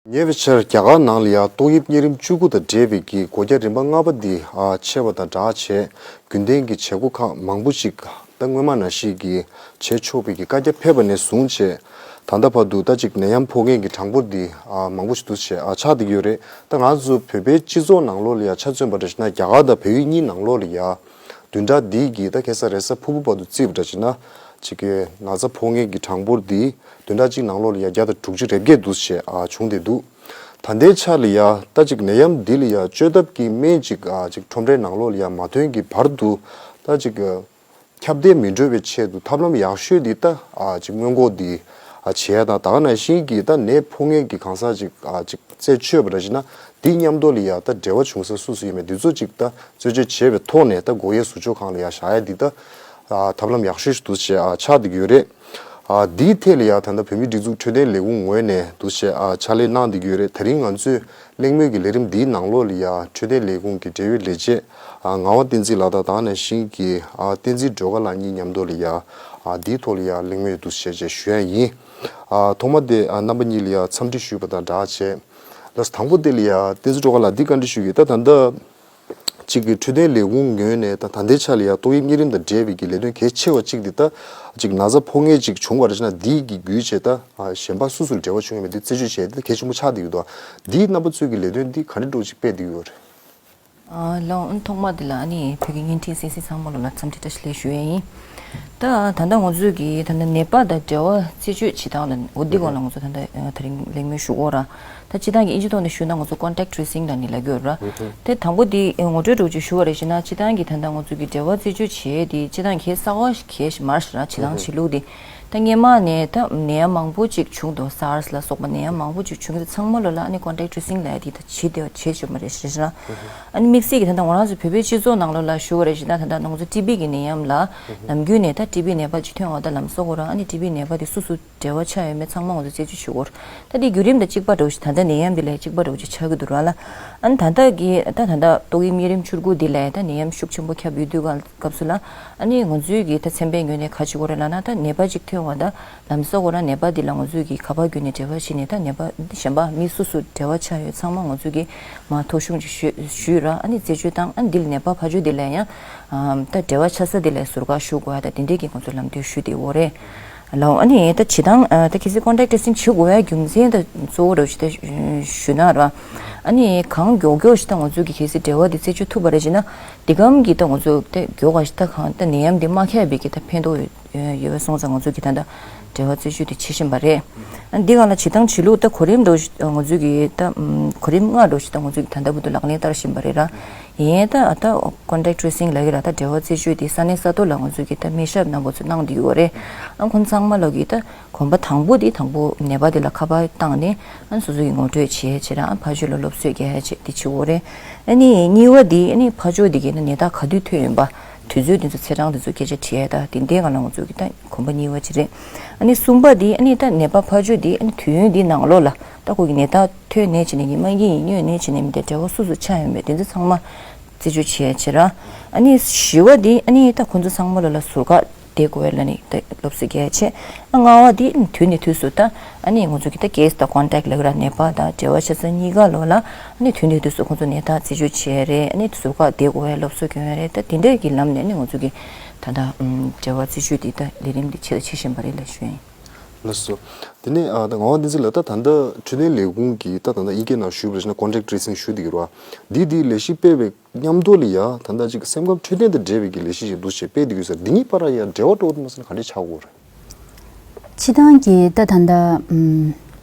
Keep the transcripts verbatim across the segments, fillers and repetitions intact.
ཉེ་བའི་ཆར་རྒྱ་གར་ནང་ལ་ཡང་ཏོག་དབྱིབས་གཉན་རིམས་བཅུ་དགུ་དང་འབྲེལ་བའི་གི་སྒོ་རྒྱ་རིམ་པ་ལྔ་པ་འདི་ཨ་ཆད་པ་དང་སྦྲགས་བྱས། རྒྱུན་ལྡན་གྱི་བྱེད་སྒོ་ཁག་མང་པོ་ཞིག་ད་སྔོན་མ་ནང་བཞིན་གྱི་བྱེད་ཆོག་པའི་གི་བཀའ་རྒྱ་ཕེབས་པ་ནས་བཟུང་བྱས། ད་ལྟ་བར་དུ་ད་ཅིག་ནད་ཡམས་ཕོག་མཁན་གྱི་གྲངས་འབོར་འདི་ཨ་མང་པོ་ཞིག་འདུག་བྱས་ཨ་ཆགས་བསྡད་ཀྱི་ཡོད་རེད། ད་ང་ཚོ་བོད་པའི་སྤྱི་ཚོགས་ནང་ལོགས་ལ་ཡང་ཆ་མཚོན་པ་འདྲ་ཞིག་ན་རྒྱ་གར་དང་བལ་ཡུལ་གཉིས་ནང་ལོགས་ལ་ཡང་བདུན་ཕྲག་འདི་གི་ད་ཁ་སང་རེས་གཟའ་ཕུར་བུ་བར་དུ་བརྩིས་པ་འདྲ་ཞིག་ན་ཅིག་གི་ན་ཚ་ཕོག་མཁན་གྱི་གྲངས་འབོར་འདི་བདུན་ཕྲག་གཅིག་ནང་ལོགས་ལ་ཡང་བརྒྱ་དང་དྲུག་ཅུ་རེ་བརྒྱད་འདུག་བྱས་ཨ་བྱུང་བསྡད་འདུག་ད་ལྟའི་ཆ་ལ་ཡ་ད་ཅིག་ནད་ཡམས་འདི་ལ་ཡ་བཅོས་ཐབས་ཀྱི་སྨན་ཅིག་ཨ་ཅིག་ཁྲོམ་རའི་ནང་ལོགས་ལ་ཡ་མ་ཐོན་གྱི་བར་དུ་ད་ཅིག་ཁྱབ་གདལ་མི་འགྲོ་བའི་ཆེད་དུ་ཐབས་ལམ་ཡག་ཤོས་འདི་ད་ཨ་ཅིག་སྔོན་འགོག་འདི་ཨ་བྱེད་ཡ་དང་། ད་ག་ནང་བཞིན་གྱི་ད་ནད་ཕོག་མཁན་གྱི་གང་ཟག་ཅིག་ཨ་ཅིག་རྩད་ཆོད་པ་འདྲ་ཞིག་ན་འདི་མཉམ་དུ་ལ་ཡ་ད་འབྲེལ་བ་བྱུང་ས་སུ་སུ་ཡིན་མིན་འདི་ཚོ་ཅིག་ད་རྩད་གཅོད་བྱས་པའི་ཐོག་ནས་ད་སྒོ་དབྱེ་ཟུར་འཇོག་ཁང་ལ་ཡ་བཞག་ཡ་འདི་ད་ཨ་ཐབས་ལམ་ཡག་ཤོས་ཤིག་འདུག་བྱས་ཨ་ཆགས་བསྡད་ཀྱི་ཡོད་རེད། ཨ་འདིའི་ཐད་ལ་ཡང་ད་ལྟ་བོད་མིའི་སྒྲིག་འཛུགས་འཕྲོད་བསྟེན་ལས་ཁུངས་ངོས་ནས་འདུག་བྱས་ཨ་ཕྱག་ལས་གནང་བསྡད་ཀྱི་ཡོད་རེད། དེ་རིང་ང་ཚོས་གླེང་མོལ་གྱི་ལས་རིམ་འདིའི་ནང་ལོགས་ལ་ཡང་འཕྲོད་བསྟེན་ལས་ཁུངས་ཀྱི་འབྲེལ་ཡོད་ལས་བྱེད་ཨ་ངག་དབང་བསྟན་འཛིན་ལགས་དང་ད་ག་ནང་བཞིན་གྱི་ཨ་བསྟན་འཛིན་སྒྲོལ་དཀར་ལགས་གཉིས་མཉམ་དུ་ལ་ཡང་ཨ་འདིའི་ཐོག་ལ་ཡང་གླེང་མོལ་འདུག་བྱས་བྱས་ཞུ་ཡ་ཡིན། ཨ་ཐོག་མ་དེ་ཨ་རྣམ་པ་གཉིས་ལ་ཡང་འཚམས་འདྲི་ཞུས་པ་དང་སྦྲགས་བྱས། ལགས་སོ། དང་པོ་དེ་ལ་ཡང་བསྟན་འཛིན་སྒྲོལ་དཀར་ལགས་འདི་བཀའ་འདྲི་ཞུ་གི། ད་ད་ལྟ་གཅིག་གི་འཕྲོད་བསྟེན་ལས་ཁུངས་ངོས་ནས་ད་ད་ལྟའི་ཆ་ལ་ཡང་ཏོག་དབྱིབས་གཉན་རིམས་དང་འབྲེལ་བའི་གི་ལས་དོན་གལ་ཆེ་བ་གཅིག་འདི་ད་གཅིག་ན་ཚ་ཕོག་མཁན་གཅིག་བྱུང་བ་རེད་ན་འདིའི་གི་བརྒྱུད་བྱས་ད་ཨ་གཞན་པ་སུ་སུར་འབྲེལ་བ་བྱུང་ཡོད་མེད་འདི་རྩད་གཅོད་བྱས་ཏེ་གལ་ཆེན་པོ་ཆགས་བསྡད་ཡོད་འདུག་འདིའི་རྣམ་པ་ཚོའི་གི་ལས་དོན་འདི་ག་འདྲ་འདྲ་བོ་ཅིག་སྤེལ་བསྡད་ཡོད་རེད། ཨ་ལགས། ཨ་ཐོག་མ་འདི་ལ་ཨ་ནི་བོད་ཀྱི་བརྙན་འཕྲིན་གསན་གཟིགས་ཚང་མ་ལོ་ལ་འཚམས་འདྲི་བཀྲ་ཤིས་བདེ་ལེགས་ཞུ་ཡས་ཡིན། ད་ད་ལྟ་ང་ཚོས་ཀྱི་ད་ལྟ་ནད་པ་དང་འབྲེལ་བ་རྩད་གཅོད་བྱེད་སྟངས་ལ་འོ་འདི་སྐོར་ལ་ང་ཚོ་ད་ལྟ་ཨ་དེ་རིང་གླེང་མོལ་ཞུ་གོ་ར། ད་སྤྱི་བཏང་གི་ཨིན་ཇི་ཐོག་ནས་ཞུས་ན་ང་ཚོ་contact tracing ལ་ནི་ལབ་ཀྱི་ཡོད་ར། དེ་དང་པོ་འདི་ངོ་སྤྲོད་འདྲ་བོ་ཅིག་ཞུ་བ་རེད་བྱས་ན་སྤྱི་བཏང་གི་ད་ལྟ་ང་ཚོ་གི་འབྲེལ་བ་རྩད་གཅོད་བྱེད་ཡས་དེ་སྤྱི་བཏང་གི་གསར་པ་གལ་མ་རེད་ར། བྱེད་སྟངས་བྱེད་ལུགས་དེ། ད་སྔོན་མ་ནས་ད་ནད་ཡམས་མང་པོ་ཅིག་བྱུང་འདུག SARS ལ་སོགས་པ་ནད་ཡམས་མང་པོ་ཅིག་བྱུང་གི་འདུག་ཚང་མ་ལོ་ལ་ཨ་ནི་contact tracing ལབ་ཡ་དེ་ད་བྱེད་བསྡད་བྱེད་བྱུང་བ་རེད་ཟེར་ན། ཨ་ནི་དམིགས་བསལ་གྱི་ད་ལྟ་ང་རང་ཚོ་བོད་པའི་སྤྱི་ཚོགས་ནང་ལོ་ལ་ཞུ་བ་རེད་ཟེར་ན་ད་ལྟ་ང་ཚོ་ཊི་བི་གི་ནད་ཡམས་ལ་ནམ་རྒྱུན་ནས་ད་ཊི་བི་ནད་པ་ཅིག་ཐོན་པ་ད་ལམ་སང་ཁོ་རང་ཨ་ནི་ཊི་བི་ནད་པ་དེ་སུ་སུ་འབྲེལ་བ་ཆགས་ཡོད་མེད་ཚང་མ་ང་ཚོ་རྩད་གཅོད་བྱེད་དགོས་རེད། ད་དེ་བརྒྱུད་རིམ་དང་གཅིག་པ་འདྲ་བོ་ཞིག་ད་ལྟ་ནད་ཡམས་འདི་ལ་གཅིག་པ་འདྲ་བོ་ཅིག་ཆགས་ཀྱི་འདུག་ར་ལ། ཨ་ནི་ད་ལྟ་གི་ད་ད་ལྟ་ཏོག་དབྱིབས་གཉན་རིམས་བཅུ་དགུ་འདི་ལ་ད་ནད་ཡམས་ཤུགས་ཆེན་པོ་ཁྱབ་ཡོད་དུས་སྐབས་སུ་ལ་ཨ་ནི་ང་ཚོའི་གི་ད་ཚན་པའི་ངོས་ནས་ག་བྱེད་དགོས་རེད་ལབ་ན་ད་ནད་པ་ཅིག་ཐོན་པ་ད་ལམ་སང་ཁོ་རང་ནད་པ་འདི་ལ་ང་ཚོས་ཀྱིས་ག་པར་བརྒྱུད་ནས་འབྲེལ་བ་བྱས་ནས་ད་ནད་པ་གཞན་པ་མི་སུ་སུ་འབྲེལ་བ་ཆགས་ཡོད་ཚང་མ་ང་ཚོས་ཀྱིས་མར་ཐོ་གཞུང་ཅིག་ཞུས་ཞུས་ར། ཨ་ནི་རྩད་གཅོད་བཏང་། ཨ་ནི་འདི་ལ་ནད་པ་ཕར་ཕྱོགས་འདི་ལ་ཡང་ཨམ་ད་འབྲེལ་བ་ཆགས་ས་འདི་ལ་ཟུར་བཀག་ཞུ་དགོས་ཡ་ད་དེ་འདྲས་ཀྱི་ང་ཚོ་ལམ་སྟོན་ཞུས་བསྡད་ཡོད་རེད་ལགས། ཨ་ནི་ད་བྱེད་སྟངས་ཨ་ད་གལ་སྲིད་contact tracing བྱེད་དགོས་ཡ་རྒྱུ་མཚན་ད་གཙོ་བོ་འདྲ་བོ་ཞིག་ད་ཞུ་ན་ར། ཨ་ནི་གང་མགྱོགས་མགྱོགས་ཤིག་ད་ང་ཚོས་ཀྱིས་གལ་སྲིད་འབྲེལ་བ་འདི་རྩད་གཅོད་ཐུབ་པ་རེད་ཅེ་ན་འདི་གམ་གྱི་ད་ང་ཚོ་ད་མགྱོགས་པ་ཞིག་ད་གང་ད་ནད་ཡམས་འདི་མ་ཁྱབ་པའི་གི་ད་ཕན་ཐོགས་ཡོད། ཡོད་པ་སོང་ཙང་ང་ཚོས་ཀྱིས་ད་ལྟ་འབྲེལ་བ་རྩད་གཅོད་དེ་བྱེད་བཞིན་པ་རེད། ཨ་འདི་སྒང་ལ་བྱེད་སྟངས་བྱེད་ལུགས་ད་གོ་རིམ་འདྲ་བོ་ཞིག་ང་ཚོས་ཀྱིས་ད་ཨམ་གོ་རིམ་ལྔ་འདྲ་བོ་ཞིག་ད་ང་ཚོས་ཀྱིས་ད་ལྟ་བར་དུ་ལག་ལེན་བསྟར་བཞིན་པ་རེད་ར། ཡིན་ད་ད་contact tracing ལབ་ཀྱི་ར། ད་འབྲེལ་བ་རྩད་གཅོད་དེ་ས་གནས་ས་ཐོག་ལ་ང་ཚོས་ཀྱིས་ད་སྨན་ཞབས་རྣམ་པ་ཚོ་གནང་བསྡད་ཡོད་རེད། ཨ་ཁོང་ཚང་མ་ལོག་གིས་ད་གོམ་པ་དང་པོ་དེ་དང་པོ་ནད་པ་དེ་ལ་ཁ་པར་བཏང་ནས་ཨ་སོ་སོ་གི་ངོ་སྤྲོད་བྱས་བྱས་ར། ཨ་ཕར་ཕྱོགས་ལ་སློབ་གསོ་རྒྱག་ཡ་བྱས་དེ་བྱེད་དགོས་རེད། ཨ་ནི་གཉིས་པ་དེ་ཨ་ནི་ཕར་ཕྱོགས་དེ་གའི་ནད་རྟགས་ག་དུས་ཐོན་ཡིན་པ། དུས་ཚོད་དེ་ཚོ་ཚེས་གྲངས་དེ་ཚོ་སྐད་ཆ་དྲིས་ཡས་ད་དེ་འདྲའི་སྒང་ལ་ང་ཚོ་གི་ད་གོམ་པ་གཉིས་པ་ཅིག་རེད། ཨ་ནི་གསུམ་པ་དེ་ཨ་ནི་ད་ནད་པ་ཕར་ཕྱོགས་དེ་ཨ་ནི་དུས་ཡུན་དེའི་ནང་ལོགས་ལ་ད་ཁོ་གི་ནད་རྟགས་ཐོན་ནས་བྱས་ནས་ཀྱི་སྨན་གྱི་ཡིན་སྨྱོས་ནས་བྱས་ནས་མི་དེ་འབྲེལ་བ་སུ་སུ་ཆགས་ཡོད་མེད་དེ་ཚོ་ཚང་མ་རྩད་གཅོད་བྱས་བྱས་ར། ཨ་ནི་བཞི་པ་དེ་ཨ་ནི་ད་ཁོ་ཚོ་ཚང་མ་ལོ་ལ་ཟུར་བཀག་བསྡད་དགོས་ལ་ནི་ད་སློབ་གསོ་རྒྱག་ཡས་བྱས། ཨ་ལྔ་པ་དེ་དུས་ནས་དུས་སུ་ད་ཨ་ནི་ང་ཚོ་གི་ད་case དང་contact ལབ་ཀྱི་ར། ནད་པ་དང་འབྲེལ་བ་ཆགས་ས་གཉིས་ཀ་ལོ་ལ་ཨ་ནི་དུས་ནས་དུས་སུ་ཁོང་ཚོ་ནད་རྟགས་རྩད་གཅོད་བྱས་རེད། ཨ་ནི་ཟུར་བཀག་བསྡད་དགོས་ཡ་སློབ་གསོ་སྐྱོན་ཡ་རེད། ད་དེ་འདྲས་ཀྱི་ལམ་ནས་ཨ་ནི་ང་ཚོ་གི་ད་ལྟ་ཨམ་འབྲེལ་བ་རྩད་གཅོད་དེ་ད་ལས་རིམ་འདི་ཆེད་དུ་བྱེད་བཞིན་པ་རེད་ལབ་ཞུ་ཡིན། ལགས་སོ། དེ་ནས་ཨ་ད་ངག་དབང་བསྟན་འཛིན་ལགས། ད་ད་ལྟ་འཕྲོད་བསྟེན་ལས་ཁུངས་ཀྱིས་ད་ད་ལྟ་ཡི་གེ་ནང་ཞུས་པ་རེད་ན་contact tracing ཞུ་བསྡད་ཀྱི་རེད་བ། འདི་འདི་ལས་གཞི་སྤེལ་བའི་མཉམ་དུ་ལ་ཡ་ད་ལྟ་ཅིག་སེམས་ཁམས་འཕྲོད་བསྟེན་དང་འབྲེལ་བའི་གི་ལས་གཞི་ཞིག་འདུག་བྱས་སྤེལ་བསྡད་ཀྱི་ཡོད་ས་རེད། འདི་གཉིས་བར་ལ་ཡ་འབྲེལ་བ་འགྲོ་གི་འདུག་མ་ཟེར་ན་ག་འདྲས་ཆགས་ཀྱི་ཡོད་རེད། སྤྱི་བཏང་གི་ད་ད་ལྟ་ཨམ་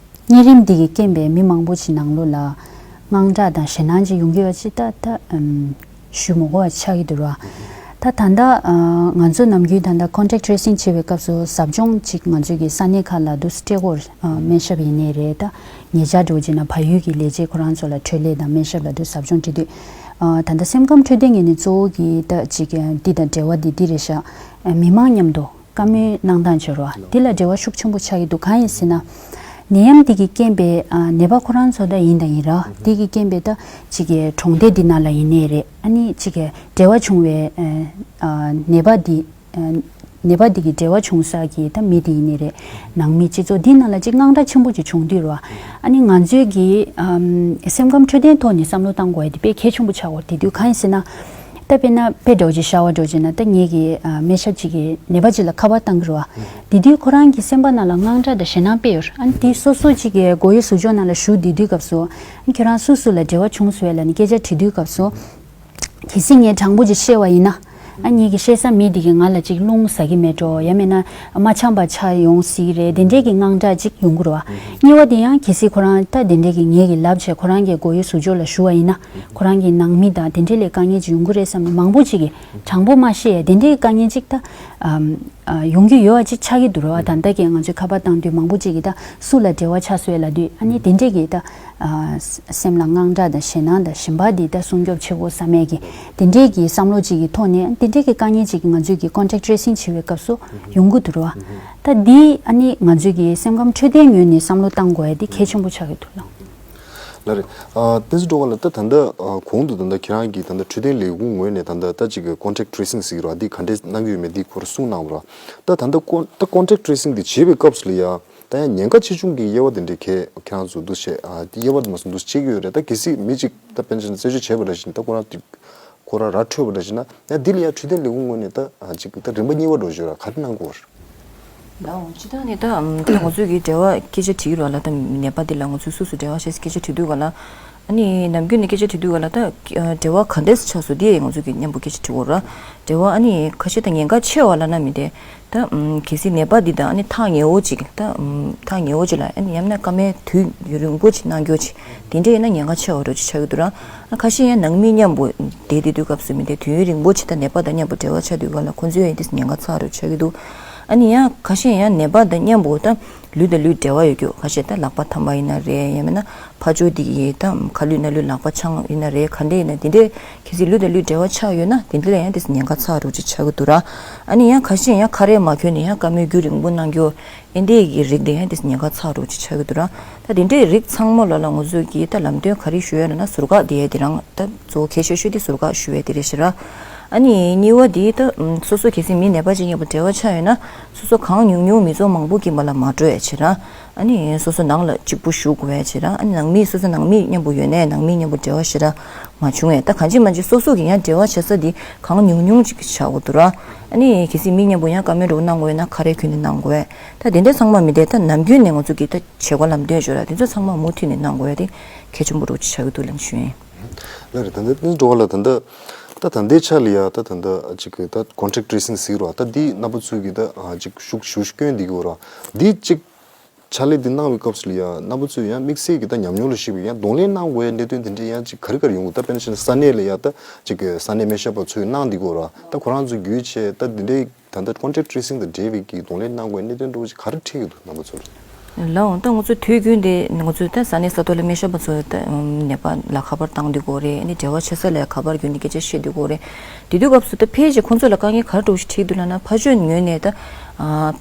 གཉན་རིམས་འདི་གི་རྐྱེན་པས་མི་མང་པོ་ཞིག་ནང་ལོགས་ལ་དངངས་སྐྲག་དང་ཞེད་སྣང་ཅིག་ཡོང་གི་ཡོད་ཅིག་ད་ད་ཨམ་ཞུ་མི་དགོས་པ་ཆགས་ཀྱི་འདུག་ར། ད་ད་ལྟ་ཨ་ང་ཚོ་ནམ་རྒྱུན་ད་ལྟ་contact tracing བྱེད་པའི་སྐབས་སུ་ཟབ་སྦྱོང་ཅིག་ང་ཚོས་ཀྱི་ས་གནས་ཁག་ལ་འདུག་སྤྲད་སྐོར་ཨ་སྨན་ཞབས་ཡིན་ནའི་རེད། ད་ཉེ་ཆར་འདྲ་བོ་བྱས་ན་བལ་ཡུལ་གྱི་ལས་བྱེད་ཁོ་རང་ཚོ་ལ་འཕྲོད་ལས་དང་སྨན་ཞབས་ལ་འདུག་ཟབ་སྦྱོང་སྤྲད་དུས་ཨ་ད་ལྟ་སེམས་ཁམས་འཕྲོད་བསྟེན་ངོས་ནས་གཙོ་བོ་གི་ད་ཅིག་འདི་དང་འབྲེལ་བ་འདི་འདི་རེད་ཤག་མི་མང་མཉམ་དུ་བཀའ་མོལ་གནང་སྟངས་བྱེད་རོགས། འདི་ལ་འབྲེལ་བ་ཤུགས་ཆེན་པོ་ཆགས་ཀྱི་འདུག་གང་ཡིན་ཟེར་ན། ནད་ཡམས་འདི་གི་རྐྱེན་པས་ཨ་ནད་པ་ཁོ་རང་ཚོ་ད་ཡིན་དང་ཡིན་ར། འདི་གི་རྐྱེན་པས་ད་ཅིག་གི་གྲོང་སྡེ་འདི་ནང་ལ་ཡིན་ནའི་རེད། ཨ་ནི་ཅིག་གི་འབྲེལ་བ་བྱུང་བའི་ཨ་ཨ་ནད་པ་འདི་ཨ་ ནད་པ་འདི་གི་འབྲེལ་བ་བྱུང་ས་གི་ད་མི་དེ་ཡིན་ནི་རེད། ནང་མི་སྤྱི་ཚོགས་འདི་ནང་ལ་ཅིག་དངངས་སྐྲག་ཆེན་པོ་ཅིག་བྱུང་དུས་རེད་བ། ཨ་ནི་ང་ཚོའི་གི་ཨམ་སེམས་ཁམས་འཕྲོད་བསྟེན་ཐོག་ནས་བསམ་བློ་བཏང་དགོས་ཡ་དེ་དཔེ་གལ་ཆེན་པོ་ཆགས་ཡོད་རེད། དེ་དུས་གང་ཡིན་ཟེར་ན། ད་དཔེར་ན་དཔེ་འདྲ་བོ་ཅིག་ཤར་བ་འདྲ་བོ་ཅིག་ན། ད་ངེད་ཀྱི་ཨ་སྨན་ཞབས་ཅིག་གིས་ནད་པ་ཅིག་ལ་ཁ་པར་བཏང་གི་རེད་བ། དེ་དུས་ཁོ་རང་གི་སེམས་པ་ནང་ལ་དངངས་སྐྲག་དང་ཞེད་སྣང་དཔེ་ཡོད་རེད། ཨ་ནི་དེ་སོ་སོ་ཅིག་གི་མགོ་ཡོད་གཟུགས་སྦྱོར་ནང་ལ་ཞུགས་བསྡད་དུས་སྐབས་སུ། ཨ་ནི་ཁྱེད་རང་སུ་སུ་ལ་འབྲེལ་བ་བྱུང་སོང་ངས་ལབ་ནས་སྐད་ཆ་དྲིས་དུས་སྐབས་སུ། གལ་སྲིད་ངས་དྲང་པོ་ཅིག་བཤད་པ་ཡིན་ན། ཨ་ངེད་ཀྱི་བཤད་ས་མི་དེ་གིས་ང་ལ་ཅིག་རླུང་ཟ་གི་མེད་འགྲོ། ཡང་མིན་ན་མ་འཆམ་པ་ཆགས་ཡོང་སྲིད་རེད། དེ་འདྲས་ཀྱི་དངངས་སྐྲག་ཅིག་ཡོང་གི་རེད་བ། གཉིས་པ་དེ་ཡང་གལ་སྲིད་ཁོ་རང་ད་དེ་འདྲས་ཀྱི་ངེད་ཀྱི་ལབ་བྱས་ཁོ་རང་གི་མགོ་ཡོད་གཟུགས་སྦྱོར་ལ་ཞུགས་པ་ཡིན་ན། ཁོ་རང་གི་ནང་མི་དང་དེ་འདྲས་ལ་དཀའ་ངལ་ཅིག་ཡོང་གི་རེད་བསམ་ནས་མང་པོ་ཅིག་གིས་དྲང་པོ་མ་བཤད་ཡ་དེ་འདྲས་ཀྱི་དཀའ་ངལ་ཅིག་ད་ཨམ་ཨ་ཡོང་གི་ཡོད་པ་ཅིག་ཆགས་ཀྱི་འདུག་རེད་བ། ད་ལྟ་གི་ང་ཚོས་ཁ་པར་བཏང་དུས་མང་པོ་ཅིག་གིས་ད་སུ་ལ་འབྲེལ་བ་ཆགས་སོང་ངས་ལབ་དུས། ཨ་ནི་དེ་འདྲས་ཀྱི་ད། ཨ་སེམས་ལ་དངངས་སྐྲག་དང་ཞེད་སྣང་དང་གཞན་པ་འདི་ད་སྲུང་སྐྱོབ་བྱེད་དགོས་བསམ་ཡས་ཀྱི་དེ་འདྲས་ཀྱི་བསམ་བློ་ཅིག་གི་ཐོག་ནས། དེ་འདྲས་ཀྱི་དཀའ་ངལ་ཅིག་གི་ང་ཚོས་ཀྱི་contact tracing་བྱེད་པའི་སྐབས་སུ་ཡོང་གི་འདུག་རེད་བ། ད་འདི་ཨ་ནི་ང་ཚོས་ཀྱི་སེམས་ཁམས་འཕྲོད་བསྟེན་ངོས་ནས་བསམ་བློ་བཏང་དགོས་ཡ་འདི་གལ་ཆེན་པོ་ཆགས་ཀྱི་འདུག་ལགས། ལགས་རེད། ཨ་བསྟན་འཛིན་སྒྲོལ་དཀར་ལགས། ད་ད་ལྟ་ཨ་གོང་དུ་ད་ལྟ་ཁྱེད་རང་གིས་ད་ལྟ་འཕྲོད་བསྟེན་ལས་ཁུངས་ངོས་ནས་ད་ལྟ་ད་ཅིག་གི་contact tracing་ཟེར་གྱི་རེད་བ། འདི་ག་འདྲས་གནང་གི་ཡོད་མེད་འདི་ཁོ་རང་གསུངས་གནང་བ་རེད། ད་ད་ལྟ་ཀོན་ད་contact tracing་འདི་བྱེད་པའི་སྐབས་སུ་ལ་ཡ། ད་ཡང་ཉེན་ཁ་ཆེ་ཆུང་གི་དབྱེ་བ་དེ་འདྲའི་གས་ཁྱེད་རང་ཚོ་འདུ་བྱེད་ཨ་དབྱེ་བ་དེ་མ་སོང་འདུ་བྱེད་ཀྱི་ཡོད་རེད། ད་གལ་སྲིད་མི་གཅིག་ད་དཔེར་ན་ཆ་བཞག་ན་རྩད་གཅོད་བྱས་པ་འདྲ་ཞིག་ད་ཁོ་རང་དེ་ཁོ་རང་ར་འཕྲོད་པ་འདྲ་ཞིག་ན། ཡང་འདི་ལ་ཡང་འཕྲོད་བསྟེན་ལས་ཁུངས་ངོས་ནས་ད་ཨ་ཅིག་ད་རིམ་པ་གཉིས་པ་འདྲ་ཞིག་ཡོད་ར། ག་རེ་གནང་དགོས་རེད། ལའོ་སྤྱིར་བཏང་ནས་ད་ཨམ་ད་ང་ཚོས་ཀྱི་འབྲེལ་བ་སྐད་ཆ་དྲིས་ཀྱི་རེད་བ་ལ། ད་ནད་པ་འདི་ལ་ང་ཚོས་སུ་སུ་འབྲེལ་བ་བྱས་སྐད་ཆ་དྲིས་དུས་ག་ལ། ཨ་ནི་ནམ་རྒྱུན་ནས་སྐད་ཆ་དྲིས་དུས་ག་ལ་ད་ཨ་འབྲེལ་བ་ག་འདྲས་ཆགས་སོང་འདི་ང་ཚོས་ཀྱི་མཉམ་པོ་སྐད་ཆ་དྲི་དགོས་ར། འབྲེལ་བ་ཨ་ནི་ཁ་ཤས་ད་ཉེན་ཁ་ཆེ་བ་ལབ་ན་མི་འདྲ། ད་ཨམ་གལ་སྲིད་ནད་པ་འདི་དང་ཨ་ནི་ཐག་ཉེ་བོ་ཅིག་ད་ཨམ་ཐག་ཉེ་བོ་ཅིག་ལ་ཨ་ནི་ཡང་ན་བཀའ་མོལ་དུས་རིང་པོ་ཅིག་གནང་རྒྱུ་ཅིག་དེ་འདྲ་ཡིན་ན་ཉེན་ཁ་ཆེ་བ་འདྲ་ཅིག་ཆགས་ཀྱི་འདུག་ར། ཨ་ཁ་ཤས་ཡང་ནང་མི་མཉམ་པོ་བསྡད་དེ་དུས་སྐབས་སུ་མི་འདྲ་དུས་ཡུན་རིང་པོ་ཅིག་ད་ནད་པ་དང་མཉམ་པོ་འབྲེལ་བ་ཆགས་དུས་ག་ལ་ཁོ་ཚོའི་ཡང་ཏིས་ཉེན་ཁ་ཚ་འདྲ་ཅིག་ཆགས་ཀྱི་འདུག་ཨ་ནི་ཡང་ཁ་ཤས་ཡང་ནད་པ་དང་མཉམ་པོ་ད་ལུས་དང་ལུས་འབྲེལ་བ་ཡོད་རྒྱུ། ཁ་ཤས་ད་ལག་པ་འཐམ་པ་ཡིན་ན་རེད། ཡང་མིན་ན་ཕར་ཕྱོགས་འདི་ཡི་ད་ཁ་ལུད་སྣ་ལུད་ལག་པ་འཆང་ཡིན་ན་རེད། ག་འདྲ་ཡིན་ན་དེ་འདྲས་གལ་སྲིད་ལུས་དང་ལུས་འབྲེལ་བ་ཆགས་ཡོད་ན་དེ་འདྲ་ལ་ཡང་ཏིས་ཉེན་ཁ་ཚ་འདྲ་ཅིག་ཆགས་ཀྱི་འདུག་ར། ཨ་ནི་ཡང་ཁ་ཤས་ཡང་ཁ་རས་མ་གྱོན་ནས་ཡང་བཀའ་མོལ་རྒྱུན་རིང་པོ་གནང་རྒྱུ། ཨེ་འདྲས་ཀྱི་རིགས་དེ་ཡང་ཏིས་ཉེན་ཁ་ཚ་འདྲ་ཅིག་ཆགས་ཀྱི་འདུག་ར། ད་དེ་འདྲའི་རིགས་ཚང་མ་ལོ་ལ་ང་ཚོས་ཀྱིས་ད་ལམ་སྟོན་ག་རེ་ཞུ་ཡ་ལབ་ན་ཟུར་བཀག་དེ་ཡ་དེ་རང་ད་གཙོ་བོ་གལ་ཆེ་ཤོས་དེ་ཟུར་བཀག་ཞུ་ཡ་དེ་རེད་ཤག་ར། ཨ་ནི་གཉིས་པ་དེ་ད་སོ་སོ་གལ་སྲིད་མི་ནད་པ་ཅིག་མཉམ་པོ་འབྲེལ་བ་ཆགས་ཡོད་ན་སོ་སོ་གང་ཉུང་ཉུང་མི་ཚོགས་མང་པོ་ཀྱི་མ་ལ་མ་འགྲོ་ཡ་བྱེད་ར། ཨ་ནི་སོ་སོ་ནང་ལ་གཅིག་པུ་བཞུགས་དགོས་ཡ་བྱེད་ར། ཨ་ནི་ནང་མི་སོ་སོ་ནང་མི་མཉམ་པོ་ཡོད་ནའི་ནང་མི་མཉམ་པོ་འབྲེལ་བ་ཞེ་དྲག་མ་བྱུང་ངས། ད་གང་ཅི་མ་ཅི་སོ་སོ་གི་ཡང་འབྲེལ་བ་བྱེད་ས་དེ་གང་ཉུང་ཉུང་ཅིག་བྱ་དགོས་འདུག་ར། ཨ་ནི་གལ་སྲིད་མི་མཉམ་པོ་ཡང་བཀའ་མོལ་འདྲ་བོ་གནང་དགོས་ཡོད་ན་ཁ་རས་གྱོན་ནས་གནང་དགོས། ད་དེ་འདྲ་ཚང་མ་མི་འདྲ། ད་ནམ་རྒྱུན་ནས་ང་ཚོ་གི་ད་བྱེད་སྒོ་ལམ་སྟོན་ཞུ་ར་དེ་ཚོ་ཚང་མ་མུ་མཐུད་ནས་གནང་དགོས་ཡ་དེ་གལ་ཆེན་པོ་འདྲ་བོ་ཅིག་ཆགས་ཀྱི་འདུག་ལབ་ཞུ་ཡིན། ལགས་རེད། ད་ལྟ་བསྟན་འགྲོ་བ་ལ་ད་ལྟ་ད་ད་ལྟའི་ཆ་ལ་ཡ་ད་ད་ལྟ་ཅིག་གི་ད་contact tracing་ཟེར་རོ། ད་འདི་རྣམ་པ་ཚོས་ཀྱི་ད་ཅིག་ཤུགས་ཞུ་སྐྱོན་འདི་གི་རོ། འདི་ཅིག་ཕྱག་ལས་འདི་གནང་བའི་སྐབས་སུ་ལ་ཡ་རྣམ་པ་ཚོས་ཡང་དམིགས་བསལ་གྱི་ད་ཉམས་མྱོང་ལ་གཞིགས་པའི་ཡང་གདོང་ལེན་གནང་དགོས་ཡ་གནད་དོན་དེ་འདྲའི་ཡང་ཅིག་ག་རེ་ག་རེ་ཡོང་གི། ད་དཔེར་ན་ཆ་ནས་ས་གནས་ལ་ཡ་ད་ཅིག་གི་ས་གནས་སྨན་ཞབས་པ་ཚོས་གནང་འདི་གོ་ར། ད་ཁོ་རང་ཚོ་བརྒྱུད་བྱས་ད་འདི་འདྲའི་ད་ལྟ་contact tracing་དང་འབྲེལ་བའི་གི་གདོང་ལེན་གནང་དགོས་གནད་དོན་འདྲ་བོ་ཅིག་ག་རེ་འཕྲད་ཀྱི་འདུག་རྣམ་པ་ཚོར། ལའོ་ད་ང་ཚོ་དུས་རྒྱུན་དེ་ང་ཚོ་ད་ས་གནས་ས་ཐོག་ལ་སྨན་ཞབས་པ་ཚོ་ད་ནད་པ་ལ་ཁ་པར་བཏང་འདི་གོ་རེད། ཨ་ནི་འབྲེལ་བ་བྱེད་ས་ལ་ཁ་པར་བརྒྱུད་ནས་སྐད་ཆ་བཤད་འདི་གོ་རེད། དེ་དུས་སྐབས་སུ་ད་ཕལ་ཆེར་ཁོང་ཚོ་ལ་དཀའ་ངལ་ག་རེ་འདྲ་བོ་ཞིག་འཕྲད་འདུག་ལབ་ན། ཕར་ཕྱོགས་ངོས་ནས་ད་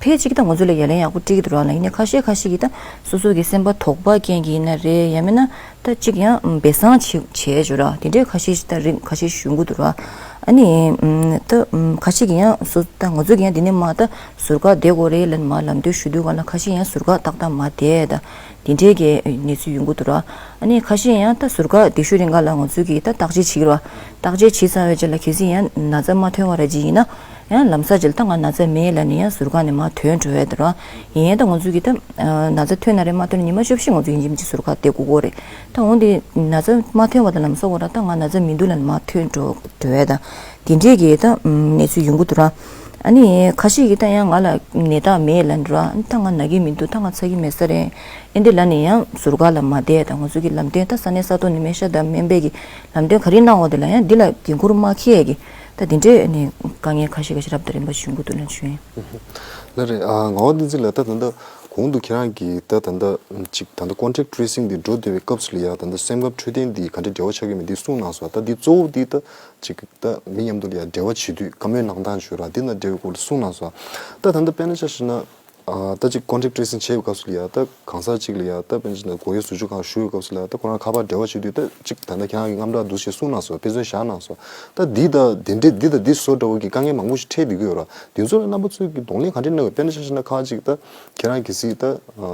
ཕལ་ཆེར་གྱིས་ད་ང་ཚོ་ལ་ཡ་ལན་ཡག་པོ་སྤྲད་ཀྱི་འདུག་ར་ལ། ཡིན་ནའི་ཁ་ཤས་ཁ་ཤས་ཀྱིས་ད་སོ་སོ་གི་སེམས་པ་དོགས་པ་རྐྱེན་གྱིས་ཡིན་ན་རེད། ཡང་མིན་ན་ད་གཅིག་ཡང་སྦས་གསང་བྱེད་བྱས་བྱུང་ར། དེ་འདྲའི་ཁ་ཤས་ཤིག་ད་རིགས་ཁ་ཤས་ཤིག་ཡོང་གི་འདུག་ར། ཨ་ནི་ད་ཁ་ཤས་ཀྱིས་ཡང་སོ་ད་ང་ཚོ་གིས་ཡང་དེ་ནས་མ་ད་ཟུར་བཀག་བསྡད་དགོས་རེད་ལབ་མ་ལམ་སྟོན་ཞུ་དུས་ག་ལ་ཁ་ཤས་ཡང་ཟུར་བཀག་ཏག་ཏག་མ་བསྡད་ད། དེ་འདྲའི་གི་གནས་ཚུལ་ཡོང་གི་འདུག་ར། ཨ་ནི་ཁ་ཤས་ཡང་ད་ཟུར་བཀག་དེ་ཤུལ་རིང་ག་ལ་ང་ཚོས་ཀྱིས་ད་བརྟག་དཔྱད་བྱེད་ཀྱི་ར། བརྟག་དཔྱད་བྱེད་ཚར་བའི་རྗེས་ལ་གལ་སྲིད་ཡང་ན་ཚ་མ་ཐོན་པ་ར་ཅིག་ཡིན་ན། ཡང་ལམ་སང་རྗེས་ལ་ད་ང་ན་ཚ་མེད་ལབ་ནས་ཡང་ཟུར་བཀག་ནས་མར་ཐོན་འགྲོ་ཡ་དེ་ར། ཡིན་ཡང་ད་ང་ཚོས་ཀྱིས་ད་ན་ཚ་ཐོན་ན་རེད་མ་ཐོན་ན་ཉི་མ་བཅུ་བཞི་ང་ཚོ་ཡིན་གཅིག་མིན་གཅིག་ཟུར་བཀག་བསྡད་དགོས་ཀྱི་རེད། ད་འོན་ཏེ་ན་ཚ་མ་ཐོན་པ་དང་ལམ་སང་གོ་ར་ད་ང་ན་ཚ་མི་འདུག་ལབ་ནས་མར་ཐོན་འགྲོ་འགྲོ་ཡ་ད། དེ་འདྲས་ཀྱི་ད་གནས་ཚུལ་ཡོང་གི་འདུག་ར། ཨ་ནི་ཁ་ཤས་ཀྱིས་ད་ཡང་ང་ལ་ནད་རྟགས་མེད་ལབ་འགྲོ་ར། ད་ང་ན་གི་མི་འདུག་ད་ང་ཚ་གི་མེད་ས་རེད། ཨེ་འདི་ལབ་ནས་ཡང་ཟུར་བཀག་ལ་མ་བསྡད། ད་ང་ཚོ་གི་ལམ་སྟོན་ད་ས་གནས་ས་ཐོག་ནས་སྨན་ཞབས་དང་སྨན་པའི་གི་ལམ་སྟོན་ག་རེ་གནང་བ་དེ་ལ་ཡང་འདི་ལ་འགན་འཁུར་མ་འཁྱེར་གི་ད་དེ་འདྲས་ནས་དཀའ་ངལ་ཁ་ཤས་ཁ་ཤས་རབ་དང་རིམ་པ་བྱུང་གི་འདུག་ལབ་བྱུང་། ལགས་རེད། ཨ་ངག་དབང་བསྟན་འཛིན་ལགས། ད་ད་ལྟ་གོང་དུ་ཁྱེད་རང་གིས་ད་ད་ལྟ་ཅིག་ད་ལྟ་contact tracing་འདི་འགྲོ་བསྡད་པའི་སྐབས་སུ་ལ་ཡ་ད་ལྟ་སེམས་ཁམས་འཕྲོད་བསྟེན་འདི་ག་འདྲ་འབྲེལ་བ་ཆགས་ཀྱི་མེད་འདི་གསུངས་གནང་སོང་། ད་འདི་གཙོ་བོ་འདི་ད་ཅིག་ད་མི་མཉམ་དུ་ལ་ཡ་འབྲེལ་བ་བྱེད་དུས་བཀའ་མོལ་གནང་སྟངས་ཞུ་ར་འདི་ན་འབྲེལ་བའི་སྐོར་ལ་གསུངས་གནང་སོང་། ད་ད་ལྟ་དཔེར་ན་ཆ་བཞག་ན། ཨ་ད་ཅིག་contact tracing་བྱེད་པའི་སྐབས་སུ་ལ་ཡ་ད་གང་ཟག་ཅིག་ལ་ཡ་ད་དཔེར་ན་ཆ་ན་མགོ་སྐྱེས་ཟུར་འཇུག་ཁང་ཞུགས་པའི་སྐབས་སུ་ལ་ཡ་ད་ཁོ་རང་ཁ་པར་འབྲེལ་བ་བྱེད་དུས་ད་ཅིག་ད་ལྟ་ཁྱེད་རང་གི་དངངས་སྐྲག་འདུག་ཞེས་གསུངས་གནང་སོང་། དཔེ་མཚོན་བཞག་གནང་སོང་། ད་འདི་ད་འདི་འདྲས་འདི་ད་འདི་བཟོ་འདྲ་བོ་གི་དཀའ་ངལ་མང་པོ་ཞིག་འཕྲད་བསྡད་ཀྱི་ཡོད་ར། འདི་ཚོ་ལ་རྣམ་པ་ཚོས་ཀྱི་གདོང་ལེན་ག་འདྲས་གནང་ཡོད། དཔེར་ན་ཆ་བཞག་ན་ཁ་ཅིག་ད་ཁྱེད་རང་གི་སྲིད་ད་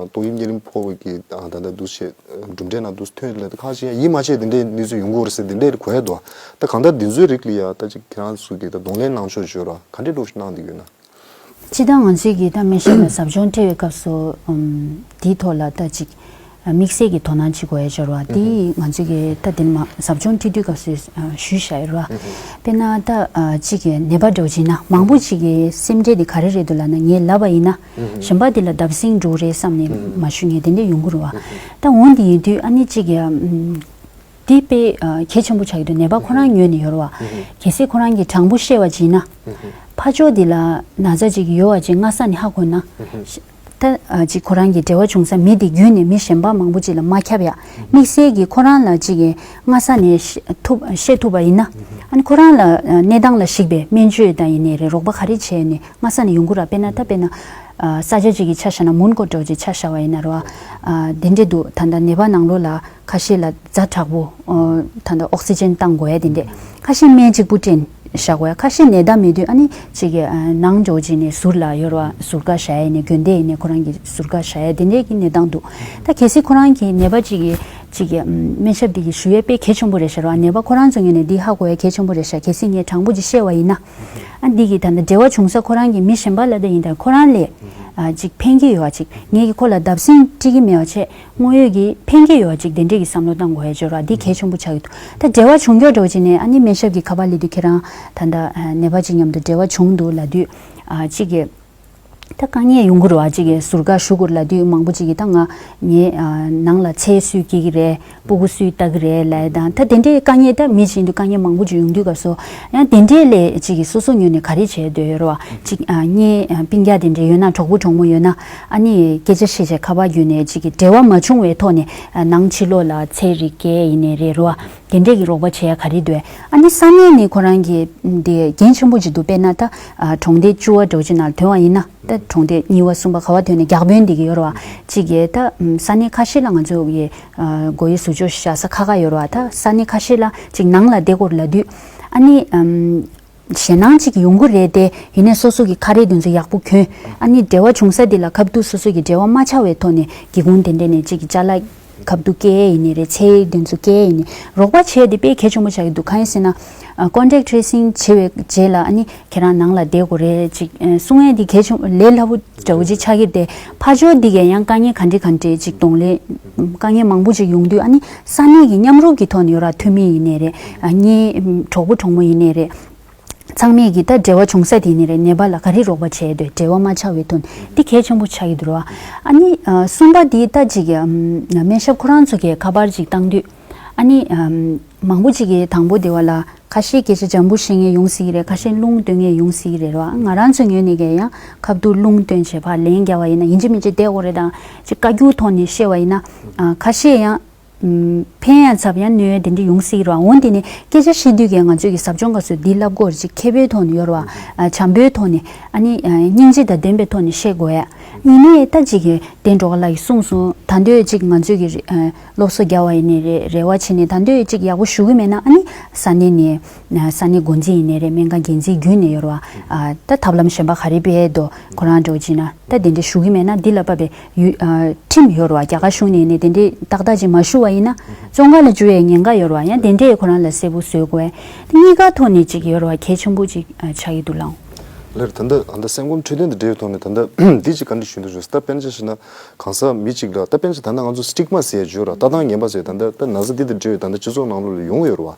ཏོག་དབྱིབས་གཉན་རིམས་ཕོག་པའི་གི་ད་ད་འདུག་ཞེས་གྲུབ་འབྲས་ནང་འདུག་ཐོན་ལ་ད་ཁ་ཅིག་ཡ་ཡིད་མ་ཆེས་དེ་འདྲས་གནས་ཚུལ་ཡོང་གི་ཡོད་རེད་ཟེར་དེ་འདྲས་གོ་ཡ་འདུག་ད་གང་ལྟར་འདི་ཚོའི་རིགས་ལ་ཡ་ད་ཅིག་ཁྱེད་རང་ཚོ་གི་ད་གདོང་ལེན་གནང་ཕྱོགས་བརྗོད་ར་ག་འདྲས་འདྲ་བོ་ཞིག་གནང་བསྡད་ཀྱི་ཡོད་ན། སྤྱིར་བཏང་ང་ཚོས་ཀྱི་ད་སྨན་ཞབས་ལ་ཟབ་སྦྱོང་སྤྲད་པའི་སྐབས་སུ་ཨམ་དེའི་ཐོག་ལ་ད་ཅིག་དམིགས་བསལ་གྱི་དོ་སྣང་བྱེད་དགོས་ཡ་སྦྱོར་བ་དེ་ང་ཚོས་ཀྱི་ད་དེ་ནི་མ་ཟབ་སྦྱོང་སྤྲད་དུས་སྐབས་སུ་ཨ་ཞུས་བཞག་ཡོད་ར། དཔེར་ན་ད་ཨ་ཅིག་གི་ནད་པ་འདྲ་བོ་ཅིག་ན་མང་པོ་ཅིག་གི་སེམས་ཁྲལ་དེ་ག་རེ་རེད་འདུག་ལབ་ན་ངས་ལབ་པ་ཡིན་ན་གཞན་པ་དེ་ལ་བརྡབ་གསིག་འགྲོ་རེད་བསམ་ནས་མ་ཞུ་ངས་དེ་འདྲ་ཡོང་གི་རེད་བ། ད་འོན་ཏེ་ཡིན་དུས་ཨ་ནི་ཅིག་གི་ཨམ། འདི་དཔེ་ཨ་གལ་ཆེན་པོ་ཆགས་ཀྱི་འདུག་ནད་པ་ཁོ་རང་ངོས་ནས་ཡོད་རེད་བ། གལ་སྲིད་ཁོ་རང་གིས་དྲང་པོ་བཤད་པ་ཅིག་ཡིན་ན། ཕར་ཕྱོགས་འདི་ལ་ན་ཚ་ཅིག་ཡོད་པ་ཅིག་སྔ་ས་ནས་ཧ་གོ་ན། ད་ཨ་ཅིག་ཁོ་རང་གི་འབྲེལ་བ་བྱུང་ས་མི་དེ་བརྒྱུད་ནས་མི་གཞན་པ་མང་པོ་ཅིག་ལ་མ་ཁྱབ་ཡ། དམིགས་བསལ་གྱིས་ཁོ་རང་ལ་ཅིག་གིས་སྔ་ས་ནས་ཤེས་ཐུབ་ཤེས་ཐུབ་པ་ཡིན་ན། ཨ་ནི་ཁོ་རང་ལ་ཨ་གནས་སྟངས་ལ་གཞིགས་པའི་སྨན་བཅོས་དང་ཡིན་ནའི་རེད་རོགས་པ་ག་རེ་བྱས་ནས་སྔ་ས་ནས་ཡོང་གི་ར། དཔེར་ན་ད་དཔེར་ན་ཨ་ས་ཆ་ཅིག་གི་ཆ་བཞག་ན་མོན་གྷོ་འདྲ་བོ་ཅིག་ཆ་བཞག་པ་ཡིན་ན་རེད་བ། ཨ་དེ་འདྲས་འདུག་ད་ལྟ་ནད་པ་ནང་ལོགས་ལ་ཁ་ཤས་ལ་ཛ་དྲག་པོ་ཨོ་ད་ལྟ་ཨོག་སི་ཇན་བཏང་དགོས་ཡ་དེ་འདྲས། ཁ་ཤས་སྨན་གཅིག་པུ་སྤྲད་བཞག་དགོས་ཡ། ཁ་ཤས་ནད་བརྟག་མེད་དུས་ཨ་ནི་གཅིག་གི་ཨ་ནང་འགྲོ་བྱས་ནས་ཟུར་ལ་ཡོད་ར་བ་ཟུར་བཀག་བཞག་ཡ་ཡིན་ནའི་དགོན་སྡེ་ཡིན་ནའི་ཁོ་རང་གི་ཟུར་བཀག་བཞག་ཡ་དེ་འདྲས་ཀྱི་གནས་སྟངས་འདུག་ད་གལ་སྲིད་ཁོ་རང་གི་ནད་པ་གཅིག་གི་གཅིག་གི་ཨམ་སྨན་ཞབས་དེ་གི་ཞུ་ཡས་དཔེ་གལ་ཆེན་པོ་རེད་ཤག་ར་བ། ནད་པ་ཁོ་རང་ཚོ་ངོས་ནས་འདི་ཧ་གོ་ཡ་གལ་ཆེན་པོ་རེད་ཤག་གལ་སྲིད་ངས་དྲང་པོ་ཅིག་བཤད་པ་ཡིན་ན། ཨ་འདི་གི་ད་ལྟ་འབྲེལ་བ་བྱུང་ས་ཁོ་རང་གི་མི་གཞན་པ་ལ་ད་ཡིན་ད་ཁོ་རང་ལས་ཨ་ཅིག་ཕན་གྱི་ཡོད་པ་ཅིག་ངས་ཀྱི་ཁོ་ལ་བརྡབ་གསིག་སྤྲད་ཀྱི་མེད་པ་བྱས། དངོས་ཡོད་ཀྱི་ཕན་གྱི་ཡོད་ཅིག་དེ་འདྲས་ཀྱི་བསམ་བློ་བཏང་དགོས་ཡ་སྦྱོར་བ་འདི་གལ་ཆེན་པོ་ཆགས་ཀྱི་འདུག་ད་འབྲེལ་བ་བྱུང་རྒྱུ་འདྲ་བོ་ཅིག་ནས་ཨ་ནི་སྨན་ཞབས་ཀྱི་ཁ་པར་སླེབས་དུས་ཁྱེད་རང་ད་ལྟ་ནད་པ་ཅིག་མཉམ་དུ་འབྲེལ་བ་བྱུང་འདུག་ལབ་དུས་ཨ་ཅིག་གི་ད་དཀའ་ངལ་ཡོང་གི་རེད་བ། ཅིག་གི་ཟུར་བཀག་ཞུ་དགོས་ལབ་དུས་མང་པོ་ཅིག་གིས་ད་ང་ངའི་ཨ་ནང་ལ་ཚལ་སུས་སྐྱེལ་གྱི་རེད། སྤུ་གུ་སུས་ལྟ་གི་རེད་ལབ་ཡ་དང་ད་དེ་འདྲའི་དཀའ་ངལ་ད་མི་གཞན་དུ་དཀའ་ངལ་མང་པོ་ཅིག་ཡོང་དུས་སྐབས་སུ་ཡང་དེ་འདྲའི་ལས་ཅིག་གི་སོ་སོ་ངོས་ནས་ག་རེ་བྱས་སྡོད་ཡོད་རེད་བ། ཅིག་ཨ་ངའི་ཨ་སྤུན་ཀྱག་དེ་འདྲ་ཡོད་ན་གྲོགས་པོ་གྲོགས་མོ་ཡོད་ན། ཨ་ནི་སྐད་ཆ་བཤད་བྱས་ཁ་པར་བརྒྱུད་ནས་ཅིག་གི་འབྲེལ་བ་མ་བྱུང་བའི་ཐོག་ནས་ཨ་ནང་ཕྱི་ལོགས་ལ་ཚལ་རིགས་སྐྱེལ་ཡིན་ནའི་རེད་རོ། དེ་འདྲས་ཀྱི་རོགས་པ་བྱེད་ཡ་ག་རེ་འདུག་ཨ་ནི་ས་གནས་ནས་ཁོ་རང་གི་དེ་འགན་ཆེན་པོ་ཅིག་འདུག་དཔེར་ན་ད་ཨ་གྲོང་སྡེ་བཅུ་པ་འདྲ་བོ་ཅིག་ནང་ཐོན་པ་ཡིན་ན་ད་གྲོང་སྡེ་གཉིས་པ་གསུམ་པ་ག་པར་ཐོན་ནས་བརྒྱ་དཔོན་དེ་གི་ཡོད་རོ། ཅིག་གི་ད་ས་གནས་ཁ་ཤས་ལ་ང་ཚོ་གི་ཨ་མགོ་ཡི་ཟུར་འཇོག་བཞག་ས་ཁག་ཁག་ཡོད་རོ། ད་ས་གནས་ཁ་ཤས་ལ་ཅིག་ནང་ལ་བསྡད་དགོས་ལབ་དུས་ཨ་ནི་ཨམ། ཞེད་སྣང་ཅིག་ཡོང་གི་རེད་དེ། ཡིན་ནའི་སོ་སོ་གི་ཁ་རས་དེ་ཚོ་ཡག་པོ་གྱོན། ཨ་ནི་འབྲེལ་བ་བྱུང་ས་དེ་ལ་ཁ་ཐུག་སོ་སོ་གི་འབྲེལ་བ་མ་ཆགས་པའི་ཐོག་ནས་སྒེའུ་ཁུང་དེ་འདྲ་ནས་ཅིག་གི་ཅ་ལག་ཁ་ཐུག་སྐྱེལ་ཡིན་ནའི་རེད། ཚལ་དེ་ཚོ་སྐྱེལ་ཡིན་ནའི་རོགས་པ་བྱས་དེ་དཔེ་གལ་ཆེན་པོ་ཆགས་ཀྱི་འདུག་གང་ཡིན་ཟེར་ན། ཨ་contact tracing་བྱས་པའི་རྗེས་ལ་ཨ་ནི་ཁྱེད་རང་ནང་ལ་བསྡད་དགོས་རེད་ཅིག་ཨ་གསུང་ཡས་དེ་གལ་ཆེན་ལས་སླ་པོ་འདྲ་བོ་ཅིག་ཆགས་ཀྱི་རེད་དེ། ཕར་ཕྱོགས་འདི་གས་ཡང་དཀའ་ངལ་ག་འདྲ་ག་འདྲ་ཅིག་གདོང་ལེན་དཀའ་ངལ་མང་པོ་ཅིག་ཡོང་དུས་ཨ་ནི་ས་གནས་ཀྱི་མཉམ་རུབ་ཀྱི་ཐོག་ནས་ཡོད་ར། འཐུས་མི་ཡིན་ནའི་རེད། ཨ་ངའི་གྲོགས་པོ་གྲོགས་མོ་ཡིན་ནའི་རེད། ཚང་མས་ཀྱིས་ད་འབྲེལ་བ་བྱུང་ས་དེ་ནི་རེད། ནད་པ་ལ་ག་རེ་རོགས་པ་བྱས་འདོད་འབྲེལ་བ་མ་ཆགས་པའི་དོན་འདི་གལ་ཆེན་པོ་ཆགས་ཀྱི་འདུག་ར། ཨ་ནི་ཨ་གསུམ་པ་འདི་ད་ཅིག་གི་ཨམ་སྨན་ཞབས་ཁོ་རང་ཚོ་གིས་ཁ་པར་ཅིག་བཏང་དུས་ཨ་ནི་ཨམ་མང་པོ་ཅིག་གིས་དང་པོ་དེ་བ་ལ་ཁ་ཤས་སྐད་ཆ་འཇམ་པོ་བཤད་མཁན་ཡོང་སྲིད་ཀྱི་རེད། ཁ་ཤས་རླུང་བཏོན་མཁན་ཡོང་སྲིད་ཀྱི་རེད་ར། ང་རང་ཚོའི་ངོས་ནས་ཀྱང་ཡང་ཁ་ཐུག་རླུང་བཏོན་བྱས་ཕར་ལན་རྒྱག་པ་ཡིན་ན་ཡིན་གཅིག་མིན་གཅིག་བསྡད་དགོས་རེད་དང་ཅིག་བཀའ་བཀྱོན་ཐོག་ནས་བཤད་པ་ཡིན་ན་ཨ་ཁ་ཤས་ཡང་། ཕན་ཡང་ཚབ་ཡང་གནོད་ཡང་དེ་འདྲ་ཡོང་སྲིད་ར། འོན་ཏེ་ནི་སྐད་ཆ་བཤད་དུས་ཀྱང་ང་ཚོས་ཀྱི་ཟབ་སྦྱོང་སྐབས་སུ་འདི་ལབ་དགོས་རེད། ཅིག་མཁས་པའི་ཐོག་ནས་ཡོད་ར་བ། བྱམས་པོའི་ཐོག་ནས་ཨ་ནི་སྙིང་རྗེ་དང་ལྡན་པའི་ཐོག་ནས་བཤད་དགོས་ཡ། ཡིན་ནའི་ད་ཅིག་གི་དེ་འགྲོ་ག་ལ་ཡི་གསུངས་སོང་། ད་འདོད་ཅིག་ང་ཚོས་ཀྱི་སློབ་གསོ་རྒྱག་པ་ཡིན་ནའི་རེད། རེ་བ་བྱས་ནས་ད་འདོད་ཅིག་ཡག་པོ་ཞུ་གི་མེད་ན་ཨ་ནི་ས་གནས་ནས་ས་གནས་འགོ་འཛིན་ཡིན་ནའི་རེད། སྨན་ཁང་འགན་འཛིན་བརྒྱུད་ནས་ཡོད་ར་བ། ད་ཐབས་ལམ་གཞན་པ་ག་རེ་སྤེལ་འདུག་ཁོ་རང་འགྲོ་ཅིག་ན། ད་དེ་འདྲ་ཞུ་གི་མེད་ན་འདི་ལ་བབས་པའི་ཡུ་ཨ་ཁྲིམས་ཡོད་རེད་བ། རྒྱ་གར་གཞུང་ནས་ནི་དེ་འདྲའི་ཏག་ཏག་ཅིག་མ་ཞུ་བ་ཡིན་ན་བཙོན་ཁང་ལ་འཇུ་བའི་ཉེན་ཁ་ཡོད་རེད་བ། ཡང་དེ་འདྲས་ཁོ་རང་ལ་གསལ་པོ་བཟོ་དགོས། དེ་གཉིས་ཀ་ཐོག་ནས་ཅིག་ཡོད་རེད་བ། གལ་ཆེན་པོ་ཅིག་ཨ་ཆགས་ཀྱི་འདུག་ལགས། ལགས་ད་ལྟ་ད་ལྟ་སེམས་ཁམས་འཕྲོད་བསྟེན་དང་འབྲེལ་བའི་ཐོག་ནས་ད་ལྟ་འདི་ཅིག་བཀའ་འདྲི་ཞུ་འདོད་བྱུང་། ད་དཔེར་ན་ཆ་བཞག་ན་གང་ཟག་མི་གཅིག་ལ་ད་དཔེར་ན་ཆ་ད་ལྟ་ང་ཚོ་སི་ཊིག་མ་ཟེར་ཡ་བརྗོད་ར། ལྟ་སྟངས་ངན་པ་ཟེར་ད་ལྟ་ད་ན་ཚ་འདི་དང་འབྲེལ་བའི་ད་ལྟ་སྤྱི་ཚོགས་ནང་ལོགས་ལ་ཡོང་ཡོད་རེད་བ།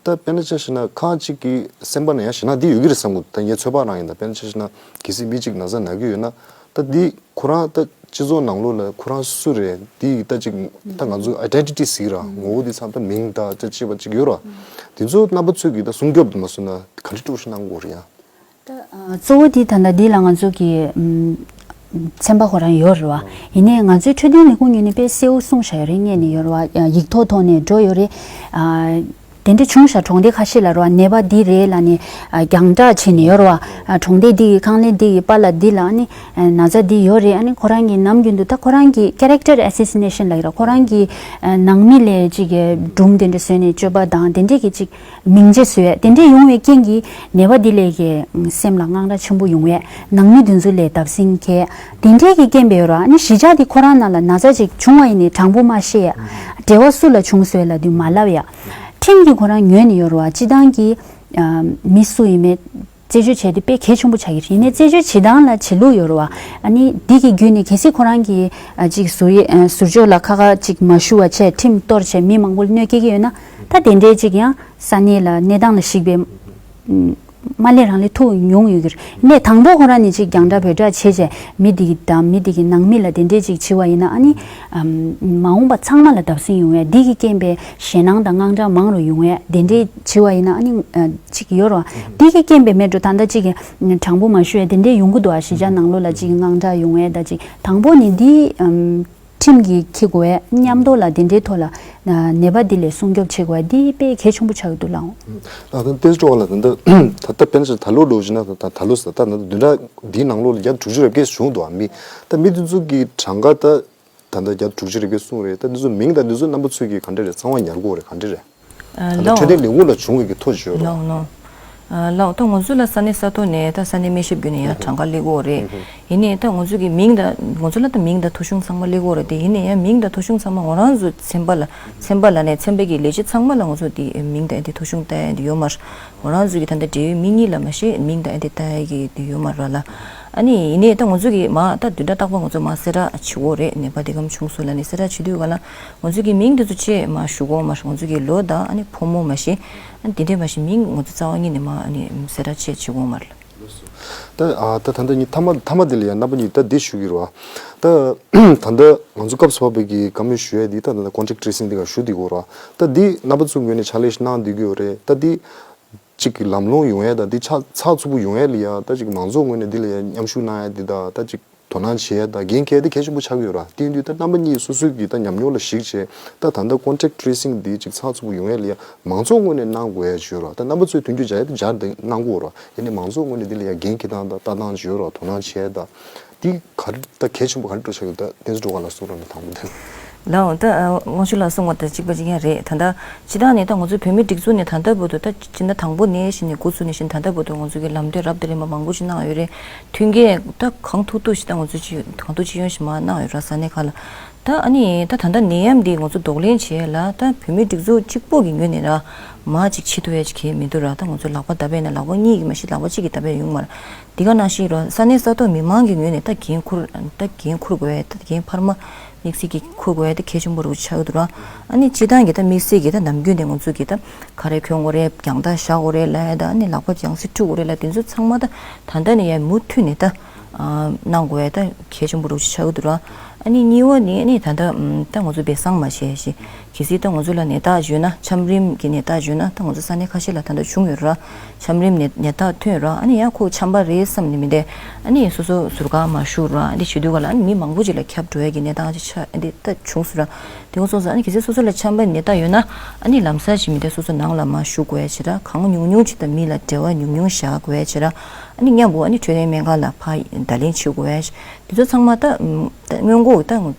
ད་དཔེར་ན་ཆ་བཞག་ན་ཁ་ཅིག་གི་སེམས་པ་ན་ཡང་ཞེད་སྣང་འདི་ཡོད་ཀྱི་རེད་བསམ་གི་འདུག་ད་ངའི་ཚོད་དཔག་རང་ཡིན། ད་དཔེར་ན་ཆ་བཞག་ན་གལ་སྲིད་མི་གཅིག་ན་ཚ་ན་གི་ཡོད་ན་ད་འདི་ཁོ་རང་ད་སྤྱི་ཚོགས་ནང་ལོགས་ལ་ཁོ་རང་སུ་རེད། འདི་ད་ཅིག་ད་ང་ཚོ་ཨའི་ཌེན་ཊི་ཊི་ཟེར་ར། ངོ་བོ་འདི་ཚང་ད་མིང་ད་ཅི་ཅི་བ་ཅིག་ཡོད་ར། འདི་ཚོ་རྣམ་པ་ཚོས་ཀྱི་ད་སྲུང་སྐྱོབ་མ་བཟོ་ན་ག་འདྲ་སྤྲོ་ཞིག་གནང་དགོས་རེད་ཡ། ད་ཨ་གཙོ་བོ་འདི་ད་ལྟ་འདི་ལ་ང་ཚོ་གི་ཨམ་ཚན་པ་ཁོ་རང་ཡོད་རེད་བ། ཡིན་ནའི་ང་ཚོའི་འཕྲོད་བསྟེན་ལས་ཁུངས་ངོས་ནས་དཔེ་གསལ་བོ་གསུངས་བཞག་ཡོད་རེད། སྔོན་ནས་ཡོད་རེད་བ། ཡིག་ཐོག་ཐོག་ནས་འགྲོ་ཡོད་རེད། ཨ་ དེ་འདྲ་བྱུང་ཤག་གྲོང་སྡེ་ཁ་ཤས་ལ་རོ། ནད་པ་འདི་རེད་ལབ་ནས་ཨ་རྒྱང་བསྒྲགས་བྱས་ནས་ཡོད་རོ། ཨ་གྲོང་སྡེ་འདི་གི་ཁང་ལས་འདི་གི་པཱ་ལགས་འདི་ལ་ཨ་ནི་ན་ཚ་འདི་ཡོད་རེད། ཨ་ནི་ཁོ་རང་གིས་ནམ་རྒྱུན་དུ་ད་ཁོ་རང་གི་character assassination ལབ་ཀྱི་ར། ཁོ་རང་གི་ཨ་ནང་མི་ལ་ཅིག་གི་སྒྲུང་དེ་འདྲ་བཟོས་ནས་སྤྱོད་པ་དང་དེ་འདྲས་ཀྱི་ཅིག་མིང་ཆད་བཟོས། དེ་འདྲས་ཡོང་བའི་རྐྱེན་གྱིས་ནད་པ་འདི་ལ་གི་སེམས་ལ་དངངས་སྐྲག་ཆེན་པོ་ཡོང་བས། ནང་མི་དེ་ཚོ་ལ་བརྡབ་གསིག་འཁྱེར། དེ་འདྲས་ཀྱི་རྐྱེན་པས་ཡོད་ར། ཨ་ནི་གཞིས་ཆགས་འདི་ཁོ་རང་ནང་ལ་ན་ཚ་ཅིག་བྱུང་བ་ཡིན་ནའི་དྲང་པོ་མ་བཤད་ཡ། འབྲེལ་བ་སུ་ལ་བྱུང་སོང་ལབ་དུས་མ་ལབ་ཡ། ཁྲིམས་ཀྱིས་ཁོ་རང་ཉོས་ནས་ཡོད་རེད་བ། སྤྱི་བཏང་གི་ཨ་མི་སུ་ཡིན་མིན་རྩད་གཅོད་བྱས་ཏེ་དཔེ་གལ་ཆེན་པོ་ཆགས་ཀྱི་རེད། ཡིན་ནའི་རྩད་གཅོད་བྱེད་སྟངས་ལ་བྱེད་ལུགས་ཡོད་རེད་བ། ཨ་ནི་འདི་གི་བརྒྱུད་ནས་གལ་སྲིད་ཁོ་རང་གིས་ཨ་ཅིག་ཟུར་ཡ་ཨ་ཟུར་ཕྱོགས་ལ་ཁ་ཁ་ཅིག་མ་ཞུ་བ་བྱས་ཁྲིམས་གཏོར་བྱས་མི་མང་པོ་ལ་གནོད་སྐྱེལ་གྱི་ཡོད་ན། ད་དེ་འདྲའི་ཅིག་ཡང་ས་གནས་ལ་གནས་སྟངས་ལ་གཞིགས་པའི་ཨ་མ་ལས་རང་ལས་ཐུག་མྱོང་ཡོད་ཀྱི་རེད། ཡིན་ནའི་དང་པོ་ཁོ་རང་ནས་ཅིག་རྒྱང་བསྒྲགས་བོད་སྒྲ་བྱས་བྱས་མི་འདི་གི་དང་མི་འདི་གི་ནང་མི་ལ་དེ་འདྲའི་ཅིག་བྱས་པ་ཡིན་ན། ཨ་ནི་ཨ་མ་འོངས་པ་ཚང་མ་ལ་བརྡབ་གསིག་ཡོང་བས། འདི་གི་རྐྱེན་པས་ཞེད་སྣང་དང་དངངས་སྐྲག་མང་རུ་ཡོང་བས། དེ་འདྲའི་བྱས་པ་ཡིན་ན་ཨ་ནི་ཨ་ཅིག་ཡོད་རེད་བ། འདི་གི་རྐྱེན་པས་མེད་འགྲོ། ད་ལྟ་ཅིག་གི་དྲང་པོ་མ་ཞུ་ཡ་དེ་འདྲའི་ཡོང་གི་འདུག་ཨ། གཞིས་ཆགས་ནང་ལོགས་ལ་ཅིག་གི་དངངས་སྐྲག་ཡོང་བས། ད་ཅིག་དང་པོ་ནས་འདི་ཨམ་ཁྲིམས་ཀྱིས་འཁྱེར་དགོས་པས། མཉམ་དུ་ལ་དེ་འདྲའི་ཐོག་ལ་ནད་པ་འདི་ལ་སྲུང་སྐྱོབ་བྱེད་དགོས་པས། འདི་དཔེ་གལ་ཆེན་པོ་ཆགས་ཀྱི་འདུག་ལགས། ཨ་ད་བསྟན་འཛིན་སྒྲོལ་དཀར་ལགས། ད་ད་ད་དཔེར་ན་ད་ལོ་འགྲོ་བཞིན་ན་ད་ད་ལོ་ཟེར་ད་ད་བདུན་ཕྲག་འདིའི་ནང་ལོགས་ལ་བརྒྱ་དྲུག་ཅུ་རེ་བརྒྱད་བྱུང་འདུག་ཨ། མི་ད་མི་དེ་ཚོ་གི་གྲངས་ཀ་ད་ད་ད་བརྒྱ་དྲུག་ཅུ་རེ་བརྒྱད་གསུངས་རེད། ད་འདི་ཚོ་མིང་དང་འདི་ཚོ་རྣམ་པ་ཚོས་ཀྱི་ག་འདྲ་རེད། ཚང་མ་ཉར་དགོས་རེད། ག་འདྲ་རེད། ད་ལྟ་འཕྲོད་བསྟེན་ལས་ཁུངས་ལ་བྱུང་བའི་གི་ཐོ་བརྗོད་རོགས། ལགས་ལགས། ཨ་ལགས། ད་ང་ཚོ་ལ་ས་གནས་ས་ཐོག་ནས་ད་ས་གནས་སྨན་ཞབས་བརྒྱུད་ནས་ཡང་གྲངས་ཀ་སླེབས་ཀྱི་ཡོད་རེད། ཡིན་ནའི་ད་ང་ཚོ་གི་མིང་དང་ང་ཚོ་ལ་ད་མིང་དང་ཐོ་གཞུང་ཚང་མ་སླེབས་ཀྱི་ཡོད་རེད་དེ། ཡིན་ནའི་ཡང་མིང་དང་ཐོ་གཞུང་ཚང་མ་ང་རང་ཚོ་ཚན་པ་ལ་ཚན་པ་ལ་ནས་ཚན་པ་གི་ལས་བྱེད་ཚང་མ་ལ་ང་ཚོ་དེ་མིང་དང་ཨེ་དེ་ཐོ་གཞུང་ལྟ་ཡ་དེ་ཡོད་མ་རེད། ང་རང་ཚོ་གི་ད་ལྟ་འབྲེལ་ཡོད་མི་གཉིས་ལ་མ་གཞི་མིང་དང་ཨེ་དེ་ལྟ་ཡ་གི་དེ་ཡོད་མ་རེད་ལ། ཨ་ནི་ཡིན་ནའི་ད་ང་ཚོ་གི་མ་ད་བདུན་ཕྲག་རྟག་པར་ང་ཚོ་མ་གསལ་བསྒྲགས་བྱེད་ཀྱི་ཡོད་རེད། ནད་པ་དེ་ག་བྱུང་སོང་ལབ་ནས་གསལ་བསྒྲགས་བྱེད་དུས་ག་ལ། ང་ཚོ་གི་མིང་དེ་ཚོ་ཆེད་མ་ཞུ་གོ་མ་རེད། ང་ཚོ་གི་ལོ་དང་ཨ་ནི་ཕོ་མོ་མ་གཞི། ཨ་ནི་དེ་འདྲས་མ་གཞི་མིང་ང་ཚོ་རྩ་བ་ཉིད་ནས་མ་ཨ་ནི་གསལ་བསྒྲགས་ཆེད་བྱེད་གོ་མ་རེད། ད་ཨ་ད་ད་ལྟ་ཉིད་མཐའ་མ་མཐའ་མ་དེ་ལ་ཡང་རྣམ་པ་གཉིས་ད་འདི་ཞུ་གི་རེད་བ། ད་ད་ལྟ་ང་ཚོ་སྐབས་སུ་བབས་པའི་གི་བཀའ་མོལ་ཞུ་ཡ་འདི་ད་ད་ལྟ་contact tracing་འདི་ག་ཞུ་འདི་གོ་ར། ད་འདི་རྣམ་པ་ཚོའི་ངོས་ནས་ཕྱག་ལས་ཤིག་གནང་འདི་གི་ཡོད་རེད། ད་འདི་གཅིག་གི་ལམ་ལྷོང་ཡོང་ཡ་ད་འདི་ཕྱག་ཚགས་ཚུད་པོ་ཡོང་ཡ་ལ་ཡ་ད་ཅིག་མང་ཚོགས་ངོས་ནས་འདི་ལ་ཡ་མཉམ་ཞུགས་གནང་ཡ་འདི་ད་ད་ཅིག་དོ་སྣང་བྱེད་ཡ་དང་འགན་འཁྱེར་དེ་གལ་ཆེན་པོ་ཆགས་ཀྱི་ཡོད་ར། དེ་ཡིན་དུས་ད་རྣམ་པ་གཉིས་སོ་སོའི་གི་ད་ཉམས་མྱོང་ལ་གཞིགས་བྱས་ད་ད་ལྟ་contact tracing་འདི་ཅིག་ཚགས་ཚུད་པོ་ཡོང་ཡ་ལ་ཡ་མང་ཚོགས་ངོས་ནས་གནང་དགོས་ཡ་ཅིག་ཡོད་ར། ད་རྣམ་པ་ཚོས་མདུན་སྐྱོད་བྱ་ཡ་དེ་བྱ་དེ་གནང་དགོས་ར། ཡིན་ནའི་མང་ཚོགས་ངོས་ནས་འདི་ལ་ཡ་འགན་འཁྱེར་སྟངས་དང་ལྟ་སྟངས་ཅིག་ཡོད་ར། དོ་སྣང་བྱེད་ཡ་ད་འདི་ག་རེ་ད་གལ་ཆེན་པོ་ག་རེ་འགྲོ་ཆགས་ཡོད། ད་བསྟན་འཛིན་སྒྲོལ་དཀར་ལགས་གསུང་རོགས་གནང་དང་པོ་དེ། ལགས་འོང་། ད་དབང་ཕྱུག་ལགས་གསུང་བ་དང་གཅིག་པ་གཅིག་རྐྱང་རེད། ད་ལྟ་སྤྱི་བཏང་ནས་ད་ང་ཚོའི་བོད་མིའི་སྒྲིག་འཛུགས་ནས་ད་ལྟ་བར་དུ་ད་སྤྱི་ཟླ་དང་པོ་ནས་གཞི་ནས་འགོ་བཙུགས་ནས་གཞི་ད་ལྟ་བར་དུ་ང་ཚོ་གི་ལམ་སྟོན་རབ་དང་རིམ་པ་མང་པོ་ཞིག་གནང་ཡོད་རེད། མཐུན་རྐྱེན་ད་གང་ཐུབ་ཐུབ་ཞིག་ད་ང་ཚོ་ཅི་གང་ཐུབ་ཅི་ཡོང་ཞིག་མར་གནང་ཡོད་ར། ས་གནས་ཁག་ལ། ད་ཨ་ནི་ད་ད་ལྟ་ནད་ཡམས་འདི་ང་ཚོ་གདོང་ལེན་བྱེད་ཡ་ལ་ད་བོད་མིའི་སྒྲིག་འཛུགས་གཅིག་པོ་གི་ངོས་ནས་ར་མར་ཅིག་བྱེད་ཐུབ་ཡ་ཅིག་གང་ཡང་མི་འདུག་ར། ད་ང་ཚོ་ལག་པ་བརྡབ་པ་ཡིན་ན་ལག་པ་གཉིས་ཀྱིས་མ་གཞི་ལག་པ་གཅིག་གིས་བརྡབ་པ་ཡོང་མ་རེད། འདི་ག་ནང་བཞིན་རོ། ས་གནས་ས་ཐོག་མི་མང་གི་ངོས་ནས་ད་འགན་འཁུར་ད་འགན་འཁུར་དགོས་ཡ། ད་འགན་འཕར་མ་དམིགས་བསལ་གྱི་འཁུར་དགོས་ཡ་ད་གལ་ཆེན་པོ་རུ་ཆགས་ཀྱི་འདུག་ར། ཨ་ནི་སྤྱི་བཏང་གི་ད་དམིགས་བསལ་གྱི་ད་ནམ་རྒྱུན་དེ་ང་ཚོ་གི་ད་ཁ་རས་གྱོན་དགོས་རེད། རྒྱང་ཐག་བཞག་དགོས་རེད་ལབ་ཡ། ད་ཨ་ནི་ལག་པ་རྒྱང་སྲིང་འཁྲུད་དགོས་རེད་ལབ། དེ་ཚོ་ཚང་མ་ད་ད་ལྟ་ནས་ཡ་མུ་མཐུད་ནས་ད་གནང་དགོས་ཡ་ད་གལ་ཆེན་པོ་རུ་ཆགས་ཀྱི་འདུག་ར། ཨ་ནི་གཉིས་པ་ནི་ཨ་ནི་ད་ད་ད་ང་ཚོ་སྦས་གསང་མ་བྱས་ཤིག་གལ་སྲིད་ད་ང་ཚོ་ལ་ནད་རྟགས་བརྗོད་ན། ཆམ་རིམས་ཀྱི་ནད་རྟགས་བརྗོད་ན། ད་ང་ཚོ་ས་གནས་ཁ་ཤས་ལ་ད་ལྟ་བྱུང་ཡོད་ར། ཆམ་རིམས་ནད་ནད་རྟགས་ཐོན་ཡོད་ར། ཨ་ནི་ཡང་ཁོ་ཆམ་པ་རེད་བསམ་ནས་མི་བསྡད། ཨ་ནི་སོ་སོ་ཟུར་ཁང་མར་བཞུགས་ར། ཨ་ནི་བྱེད་དུས་ག་ལ་ཨ་ནི་མི་མང་པོ་ཅིག་ལ་ཁྱབ་འགྲོ་ཡ་གི་གནས་སྟངས་ཅིག་ཆགས། ཨ་ནི་ད་བྱུང་སོང་ར། དེ་ག་སོང་ཙང་ཨ་ནི་གལ་སྲིད་སོ་སོ་ལ་ཆམ་པ་ནད་རྟགས་ཡོད་ན། ཨ་ནི་ལམ་སང་ཅིག་མི་བསྡད། སོ་སོ་ནང་ལ་མར་བཞུགས་དགོས་ཡ་བྱེད་ར། གང་ཉུང་ཉུང་ཅིག་དང་མི་ལ་འབྲེལ་བ་ཉུང་ཉུང་བཞག་དགོས་ཡ་བྱེད་ར། ཨ་ནི་མཉམ་པོ་ཨ་ནི་འཕྲོད་བསྟེན་སྨན་ཁང་ལ་ཕར་བརྡ་ལན་བྱེད་དགོས་ཡ། དེ་ཚོ་ཚང་མ་ད་ད་སྔོན་འགོག་ད་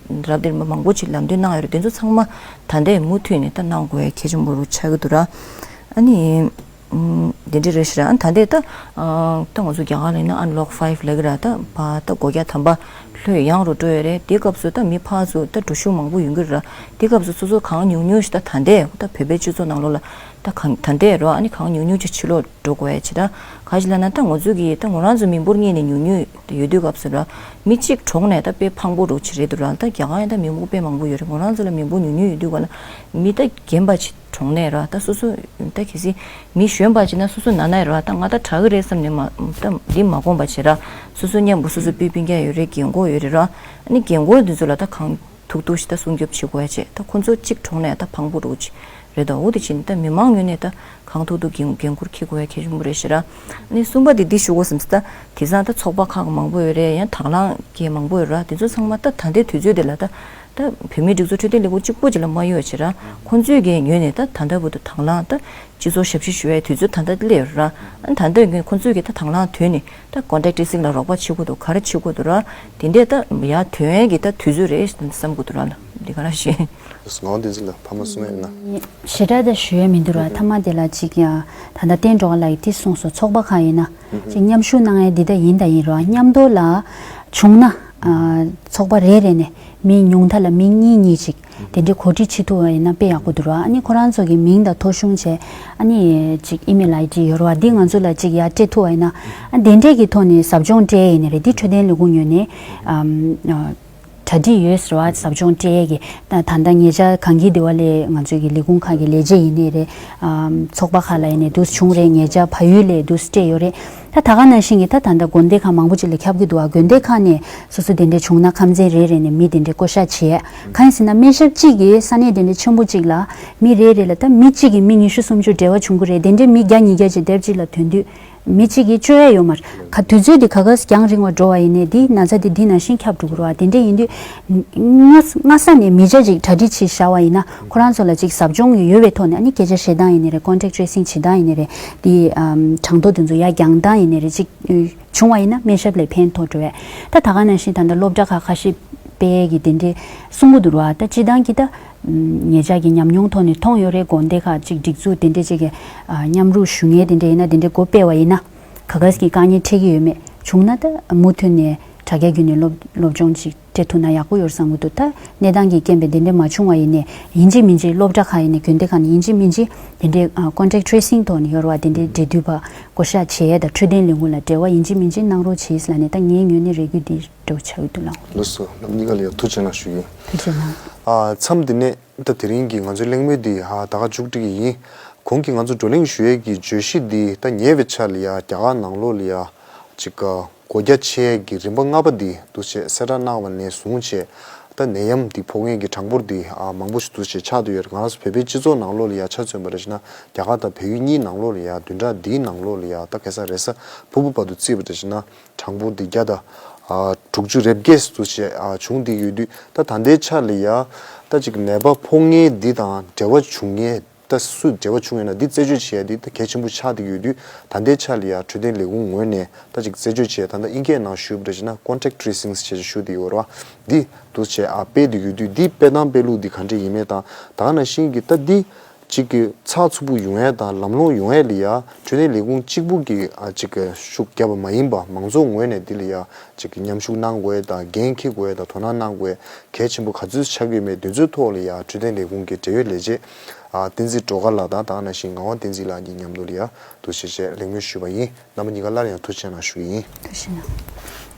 རབ་དེ་མང་པོ་ཅིག་ལམ་སྟོན་གནང་ཡོད་རེད། དེ་ཚོ་ཚང་མ་ད་ལྟའི་མུ་མཐུད་ནས་ད་གནང་དགོས་ཡ་གལ་ཆེན་པོ་རུ་ཆགས་ཀྱི་འདུག་ར། ཨ་ནི་ཨུམ་དེ་འདྲ་རེད་ཤག་ར། ཨ་ནི་ད་ལྟའི་ད་ཨ་ད་ང་ཚོ་རྒྱ་གར་ལ་ཡིན་ན་Unlock five ལབ་ཀྱི་ར། ད་ཕར་ད་སྒོ་རྒྱག་དམ་པ་ལྷོད་ཡངས་རུ་འགྲོ་ཡོད་རེད། དེའི་སྐབས་སུ་ད་མི་ཕར་ཚུར་ད་འགྲོ་ཤུགས་མང་པོ་ཡོང་གི་རེད་ར། དེའི་སྐབས་སུ་སོ་སོ་གང་ཉུང་ཉུང་ཞིག་ད་ད་ལྟའི་ད་བོད་པའི་སྤྱི་ཚོགས་ནང་ལོགས་ལ་ད་གང་ད་ལྟའི་རོ། ཨ་ནི་གང་ཉུང་ཉུང་ཅིག་ཕྱི་ལོགས་འགྲོ་དགོས་ཡ་བྱེད་ར། ག་ཅི་ལབ་ན་ད་ང་ཚོ་གི་ད་ང་རང་ཚོ་མི་འབོར་གཉིས་ནས་ཉུང་ཉུང་ཡོད་དུས་སྐབས་སུ་ར། མི་གཅིག་གྲོངས་ནས་ད་དཔེ་ཕངས་པོ་རུ་ཅིག་རེད་འདུག་ར། ད་རྒྱ་གར་ཡང་ད་མི་འབོར་དཔེ་མང་པོ་ཡོད་རེད། ང་རང་ཚོ་ལ་མི་འབོར་ཉུང་ཉུང་ཡོད་དུས་ག་ལ་མི་ད་རྒན་པ་ཅིག་གྲོངས་ནས་ར། ད་སོ་སོ་ད་གལ་སྲིད་མི་གཞོན་པ་ཅིག་ན་སོ་སོ་ན་ན་ཡོད་ར། ད་ང་ད་དྲག་གི་རེད་བསམ་ནས་མ་ད་འདི་མ་དགོངས་པ་བྱེད་ར། སོ་སོ་མཉམ་པོ་སོ་སོ་སྤུན་སྤུན་ཀྱག་ཡོད་རེད། རྒན་གོག་ཡོད་རེད་ར། ཨ་ནི་རྒན་གོག་འདི་ཚོ་ལ་ད་གང་ཐུབ་ཐུབ་ཞིག་ད་སྲུང་སྐྱོབ་བྱེད་དགོས་ཡ་བྱེད། ད་ཁོ་ཚོ་གཅིག་གྲོངས་ནས་ད་ཕངས་པོ་རུ་ཅིག་རེད་དོ། འོ་དེ་བྱས་ནས་ད་མི་མང་ངོས་ནས་ད་གང་ཐུབ་ཐུབ་འགན་འགན་འཁུར་འཁྱེར་དགོས་ཡ་གལ་ཆེན་པོ་རེད་ཤག་ར། ཨ་ནི་གསུམ་པ་དེ་འདི་ཞུ་དགོས་བསམ་སོང་། ད་དེང་སང་ད་ཚོགས་པ་ཁག་མང་པོ་ཡོད་རེད། ཡང་དང་བླངས་གལ་མང་པོ་ཡོད་ར། དེ་ཚོ་ཚང་མ་ད་ད་ལྟའི་དུས་ཚོད་དེ་ལ་ད་ ད་བོད་མིའི་སྒྲིག་འཛུགས་འཕྲོད་བསྟེན་ལས་ཁུངས་གཅིག་པོ་ཅིག་ལ་མ་གཡོལ་བ་བྱེད་ར། ཁོང་ཚོས་ཀྱི་ངོས་ནས་ད་ད་ལྟ་བར་དུ་དང་བླངས་ད་སྤྱི་ཚོགས་ཞབས་ཞུ་ཞུ་བའི་དུས་ཚོད་ད་ལྟ་སླེབས་ཡོད་ར། ཨ་ད་ལྟ་ངོས་ཁོང་ཚོས་ཀྱི་ད་དང་བླངས་དོན་ནི་ད་contact tracing་ལ་རོགས་པ་བྱེད་དགོས་འདུག་ག་རེ་བྱེད་དགོས་འདུག་ར། དེ་འདྲས་ད་ཡར་ཐོན་ཡས་ཀྱི་ད་དུས་ཚོད་རེད་བསམ་གྱི་འདུག་ར། ལ་འདི་ག་ར་ཞུ། ངག་དབང་བསྟན་འཛིན་ལགས་ཕ་མ་གསུང་ཡས་ན། ཞེ་དྲག་ད་ཞུ་ཡས་མི་འདུག་ར། ཐ་མ་དེ་ལ་ཅིག་ཡ་ད་ལྟ་བསྟན་འགྲོ་བ་ལགས་ཀྱིས་དེ་གསུངས་སོང་། ཚོགས་པ་ཁག་ཡིན་ན་ཅིག་མཉམ་ཞུགས་གནང་ཡས་འདི་ད་ཡིན་ད་ཡིན་ར། མཉམ་དུ་ལ་བྱུང་ན་ཨ་ཚོགས་པ་རེ་རེ་ནས་མི་ཉུང་མཐའ་ལ་མི་གཉིས་གཉིས་ཅིག་དེ་འདྲའི་གོ་སྒྲིག་བྱེད་ཐུབ་པ་ཡིན་ན་དཔེ་ཡག་པོ་འདུག་ར། ཨ་ནི་ཁོ་རང་ཚོ་གི་མིང་དང་ཐོ་གཞུང་བྱས། ཨ་ནི་ཅིག་email ID་ཡོད་ར་བ། འདི་ང་ཚོ་ལ་ཅིག་ཡར་སྤྲད་ཐུབ་པ་ཡིན་ན། ཨ་དེ་འདྲས་ཀྱི་ཐོག་ནས་ཟབ་སྦྱོང་སྤྲད་ཡིན་ནི་རེད། འདི་འཕྲོད་བསྟེན་ལས་ཁུངས་ངོས་ནས་ཨམ་ཨ་གྲ་སྒྲིག་ཡོད་ཟེར་བ། ཟབ་སྦྱོང་སྤྲད་ཀྱི་ད་ད་ལྟ་ཉེ་ཆར་གངས་སྐྱིད་སྡེ་བ་ལས་ང་ཚོའི་གི་ལས་ཁུངས་ཁག་གི་ལས་བྱེད་ཡིན་ནི་རེད། ཨམ་ཚོགས་པ་ཁག་ལ་ཡིན་ནི་འདུག་བྱུང་རེད། ཉེ་ཆར་བལ་ཡུལ་ལས་འདུག་སྤྲད་ཡོད་རེད། ད་ད་ག་ནང་བཞིན་གྱི་ད་ད་ལྟ་དགོན་སྡེ་ཁག་མང་པོ་ཅིག་ལ་ཁྱབ་ཀྱི་འདུག་ཨ་དགོན་སྡེ་ཁག་ནས་སོ་སོ་དེ་འདྲའི་བྱུང་ན་ཁམས་ཚན་རེ་རེ་ནས་མི་དེ་འདྲའི་བསྐོ་བཞག་བྱས། གང་ཡིན་ཟེར་ན་སྨན་ཞབས་གཅིག་གིས་ས་གནས་དེ་འདྲའི་ཆེན་པོ་གཅིག་ལ་མི་རེ་རེ་ལ་ད་མི་གཅིག་གིས་མི་ཉི་ཤུ་སུམ་ཅུ་འབྲེལ་བ་བྱུང་གི་རེད། དེ་འདྲའི་མི་བརྒྱ་ཉིས་བརྒྱ་ཅིག་དེབ་གཅིག་ལ་ཐོན་དུས། མི་གཅིག་གིས་བཅོས་ཡ་ཡོད་མ་རེད། ག་དུས་ཚོད་འདི་ག་ག་རྒྱང་རིང་བ་འགྲོ་བ་ཡིན་ནའི་འདི་ན་ཚ་འདི་འདི་ནང་བཞིན་ཁྱབ་འགྲོ་གི་རེད་བ། དེ་འདྲ་ཡིན་དུས་སྔ་སྔ་ས་ནས་མི་ཆ་ཅིག་གྲ་སྒྲིག་བྱས་བཞག་པ་ཡིན་ན། ཁོ་རང་ཚོ་ལ་ཅིག་ཟབ་སྦྱོང་ཡོད་པའི་ཐོག་ནས། ཨ་ནི་སྐད་ཆ་བཤད་སྟངས་ཡིན་ནའི་རེད། contact tracing་བྱེད་སྟངས་ཡིན་ནའི་རེད། འདི་ཨམ་གྲངས་ཐོ་དེ་ཚོ་ཡར་བརྒྱང་སྟངས་ཡིན་ནའི་རེད། ཅིག་བྱུང་བ་ཡིན་ན་སྨན་ཞབས་ལ་ཕན་ཐོགས་འགྲོ་བས། ད་ད་ག་ནང་བཞིན་ད་ལྟ་སློབ་གྲྭ་ཁག་ཁ་ཤས་སྤེལ་གི་དེ་འདྲའི་གསུང་གི་འདུག་ར། ད་སྤྱི་བཏང་གི་ད་ཉེ་ཆར་གྱི་ཉམས་མྱོང་ཐོག་ནས་མཐོང་ཡོད་རེད། དགོན་སྡེ་ཁག་ཅིག་སྒྲིག་འཛུགས་དེ་འདྲ་ཅིག་གི་ཨ་མཉམ་རུབ་ཞུ་མཁན་དེ་འདྲ་ཡིན་ན། དེ་འདྲ་འགོ་སྤེལ་བ་ཡིན་ན་ག་ག་གི་དཀའ་ངལ་འཕྲད་ཀྱི་ཡོད་མེད། བྱུང་ན་ད་མུ་མཐུད་ནས་དྲ་རྒྱ་བརྒྱུད་ནས་སློབ་སློབ་སྦྱོང་ཅིག་སྤྲད་ཐུབ་ན་ཡག་པོ་ཡོད་བསམ་གྱི་འདུག་ད་གནས་སྟངས་ཀྱི་རྐྱེན་པས་དེ་འདྲ་མ་བྱུང་བ་ཡིན་ནའི། ཡིན་གཅིག་མིན་གཅིག་སློབ་གྲྭ་ཁག་ཡིན་ནའི་དགོན་སྡེ་ཁག་ནས་ཡིན་གཅིག་མིན་གཅིག་དེ་འདྲའི་ཨ་contact tracing་ཐོག་ནས་ཡོད་རེད་བ། དེ་འདྲའི་འབྲེལ་མཐུད་པ་བསྐོ་བཞག་བྱེད་ཡས་དང་འཕྲོད་བསྟེན་ལས་ཁུངས་ལ་འབྲེལ་བ་ཡིན་གཅིག་མིན་གཅིག་གནང་རོགས་བྱེད་ཟེར་ལབ་ནས། ད་ངའི་ངོས་ནས་རེ་སྐུལ་འདི་འདྲ་པོ་ཆགས་ཀྱི་འདུག་ལགས། ལགས་སོ། རྣམ་གཉིས་ཀ་ལ་ཡང་ཐུགས་རྗེ་གནང་ཞུ་ཡིན། ཐུགས་རྗེ་གནང་། ཨ་མཚམས་འདི་ནས་ད་དེ་རིང་གི་ང་ཚོའི་གླེང་མོལ་འདི་ཧ་ད་ག་མཇུག་སྒྲིལ་གྱི་ཡིན། གོང་གི་ང་ཚོ་བགྲོ་གླེང་ཞུ་ཡས་ཀྱི་བརྗོད་གཞི་འདི་ད་ཉེ་བའི་ཆར་ལ་ཡ་རྒྱ་གར་ནང་ལོགས་ལ་ཡ་ཅིག་ག་སྒོ་རྒྱ་ཕྱེ་ཡས་ཀྱི་རིམ་པ་ལྔ་པ་འདི་འདུག་སེ་གསལ་བསྒྲགས་གནང་བ་ནས་བཟུང་བྱས། ད་ནད་ཡམས་འདི་ཕོག་མཁན་གྱི་གྲངས་འབོར་འདི་ཨ་མང་པོ་ཞིག་འདུག་སེ་ཆགས་བསྡད་ཡོད་རེད། ང་རང་ཚོ་བོད་པའི་སྤྱི་ཚོགས་ནང་ལོགས་ལ་ཡ་ཆ་མཚོན་པ་རེད་ཅེ་ན། རྒྱ་གར་དང་བལ་ཡུལ་གཉིས་ནང་ལོགས་ལ་ཡ་བདུན་ཕྲག་འདིའི་ནང་ལོགས་ལ་ཡ་ད་ཁ་སང་རེས་གཟའ་ཕུར་བུ་བར་དུ་བརྩིས་པ་རེད་ཅེ་ན། གྲངས་འབོར་འདི་བརྒྱ་དང་ཨ་དྲུག་ཅུ་རེ་བརྒྱད་འདུག་སེ་ཨ་བྱུང་བསྡད་ཡོད་དུས། ད་ད་ལྟའི་ཆ་ལ་ཡ་ད་ཅིག་ནད་པ་ཕོག་མཁན་འདི་དང་འབྲེལ་བ་བྱུང་མཁན། ད་སུ་འབྲེལ་བ་བྱུང་ཡོད་ན་འདི་རྩད་གཅོད་བྱེད་ཡ་འདི་ད་གལ་ཆེན་པོ་ཆགས་བསྡད་ཡོད་དུས། ད་ལྟའི་ཆ་ལ་ཡ་འཕྲོད་བསྟེན་ལས་ཁུངས་ངོས་ནས་ད་ཅིག་རྩད་གཅོད་བྱེད་ཡ་ད་ལྟ་ཨིན་སྐད་ནང་ཞུས་པ་རེད་ཅེ་ན། contact tracing་བྱེད་ཅེས་ཞུ་བསྡད་ཡོད་རེད་བ། འདི་འདུག་སེ་ཨ་སྤེལ་བསྡད་ཡོད་དུས། འདི་སྤེལ་སྟངས་སྤེལ་ལུགས་འདི་ག་འདྲས་ཡིན་མིན་དང་། ད་ག་ནང་བཞིན་གྱི་ད་འདི་ཅིག་གི་ཚགས་ཚུད་པོ་ཡོང་ཡ་དང་ལམ་ལྷོང་ཡོང་ཡ་ལ་ཡ་འཕྲོད་བསྟེན་ལས་ཁུངས་གཅིག་པུ་གི་ཨ་ཅིག་གི་ཤུགས་རྒྱབ་པ་མ་ཡིན་པ། མང་ཚོགས་ངོས་ནས་འདི་ལ་ཡ་ཅིག་གི་མཉམ་ཞུགས་གནང་དགོས་ཡ་དང་འགན་འཁྱེར་དགོས་ཡ་དང་དོ་སྣང་གནང་དགོས་ཡ་གལ་ཆེན་པོ་ག་ཚོད་ཆགས་ཀྱི་ཡོད་མེད་འདི་ཚོའི་ཐོག་ལ་ཡ་འཕྲོད་བསྟེན་ལས་ཁུངས་ཀྱི་འབྲེལ་ཡོད་ལས་བྱེད་ཨ་བསྟན་འཛིན་སྒྲོལ་དཀར་ལགས་དང་། ད་ག་ནང་བཞིན་ངག་དབང་བསྟན་འཛིན་ལགས་གཉིས་མཉམ་དུ་ལ་ཡ་འདུག་སེ་བྱས་གླེང་མོལ་ཞུས་པ་ཡིན། རྣམ་པ་གཉིས་ཀ་སླར་ཡང་ཐུགས་རྗེ་གནང་ཞུ་གི་ཡིན། ཐུགས་རྗེ་གནང་།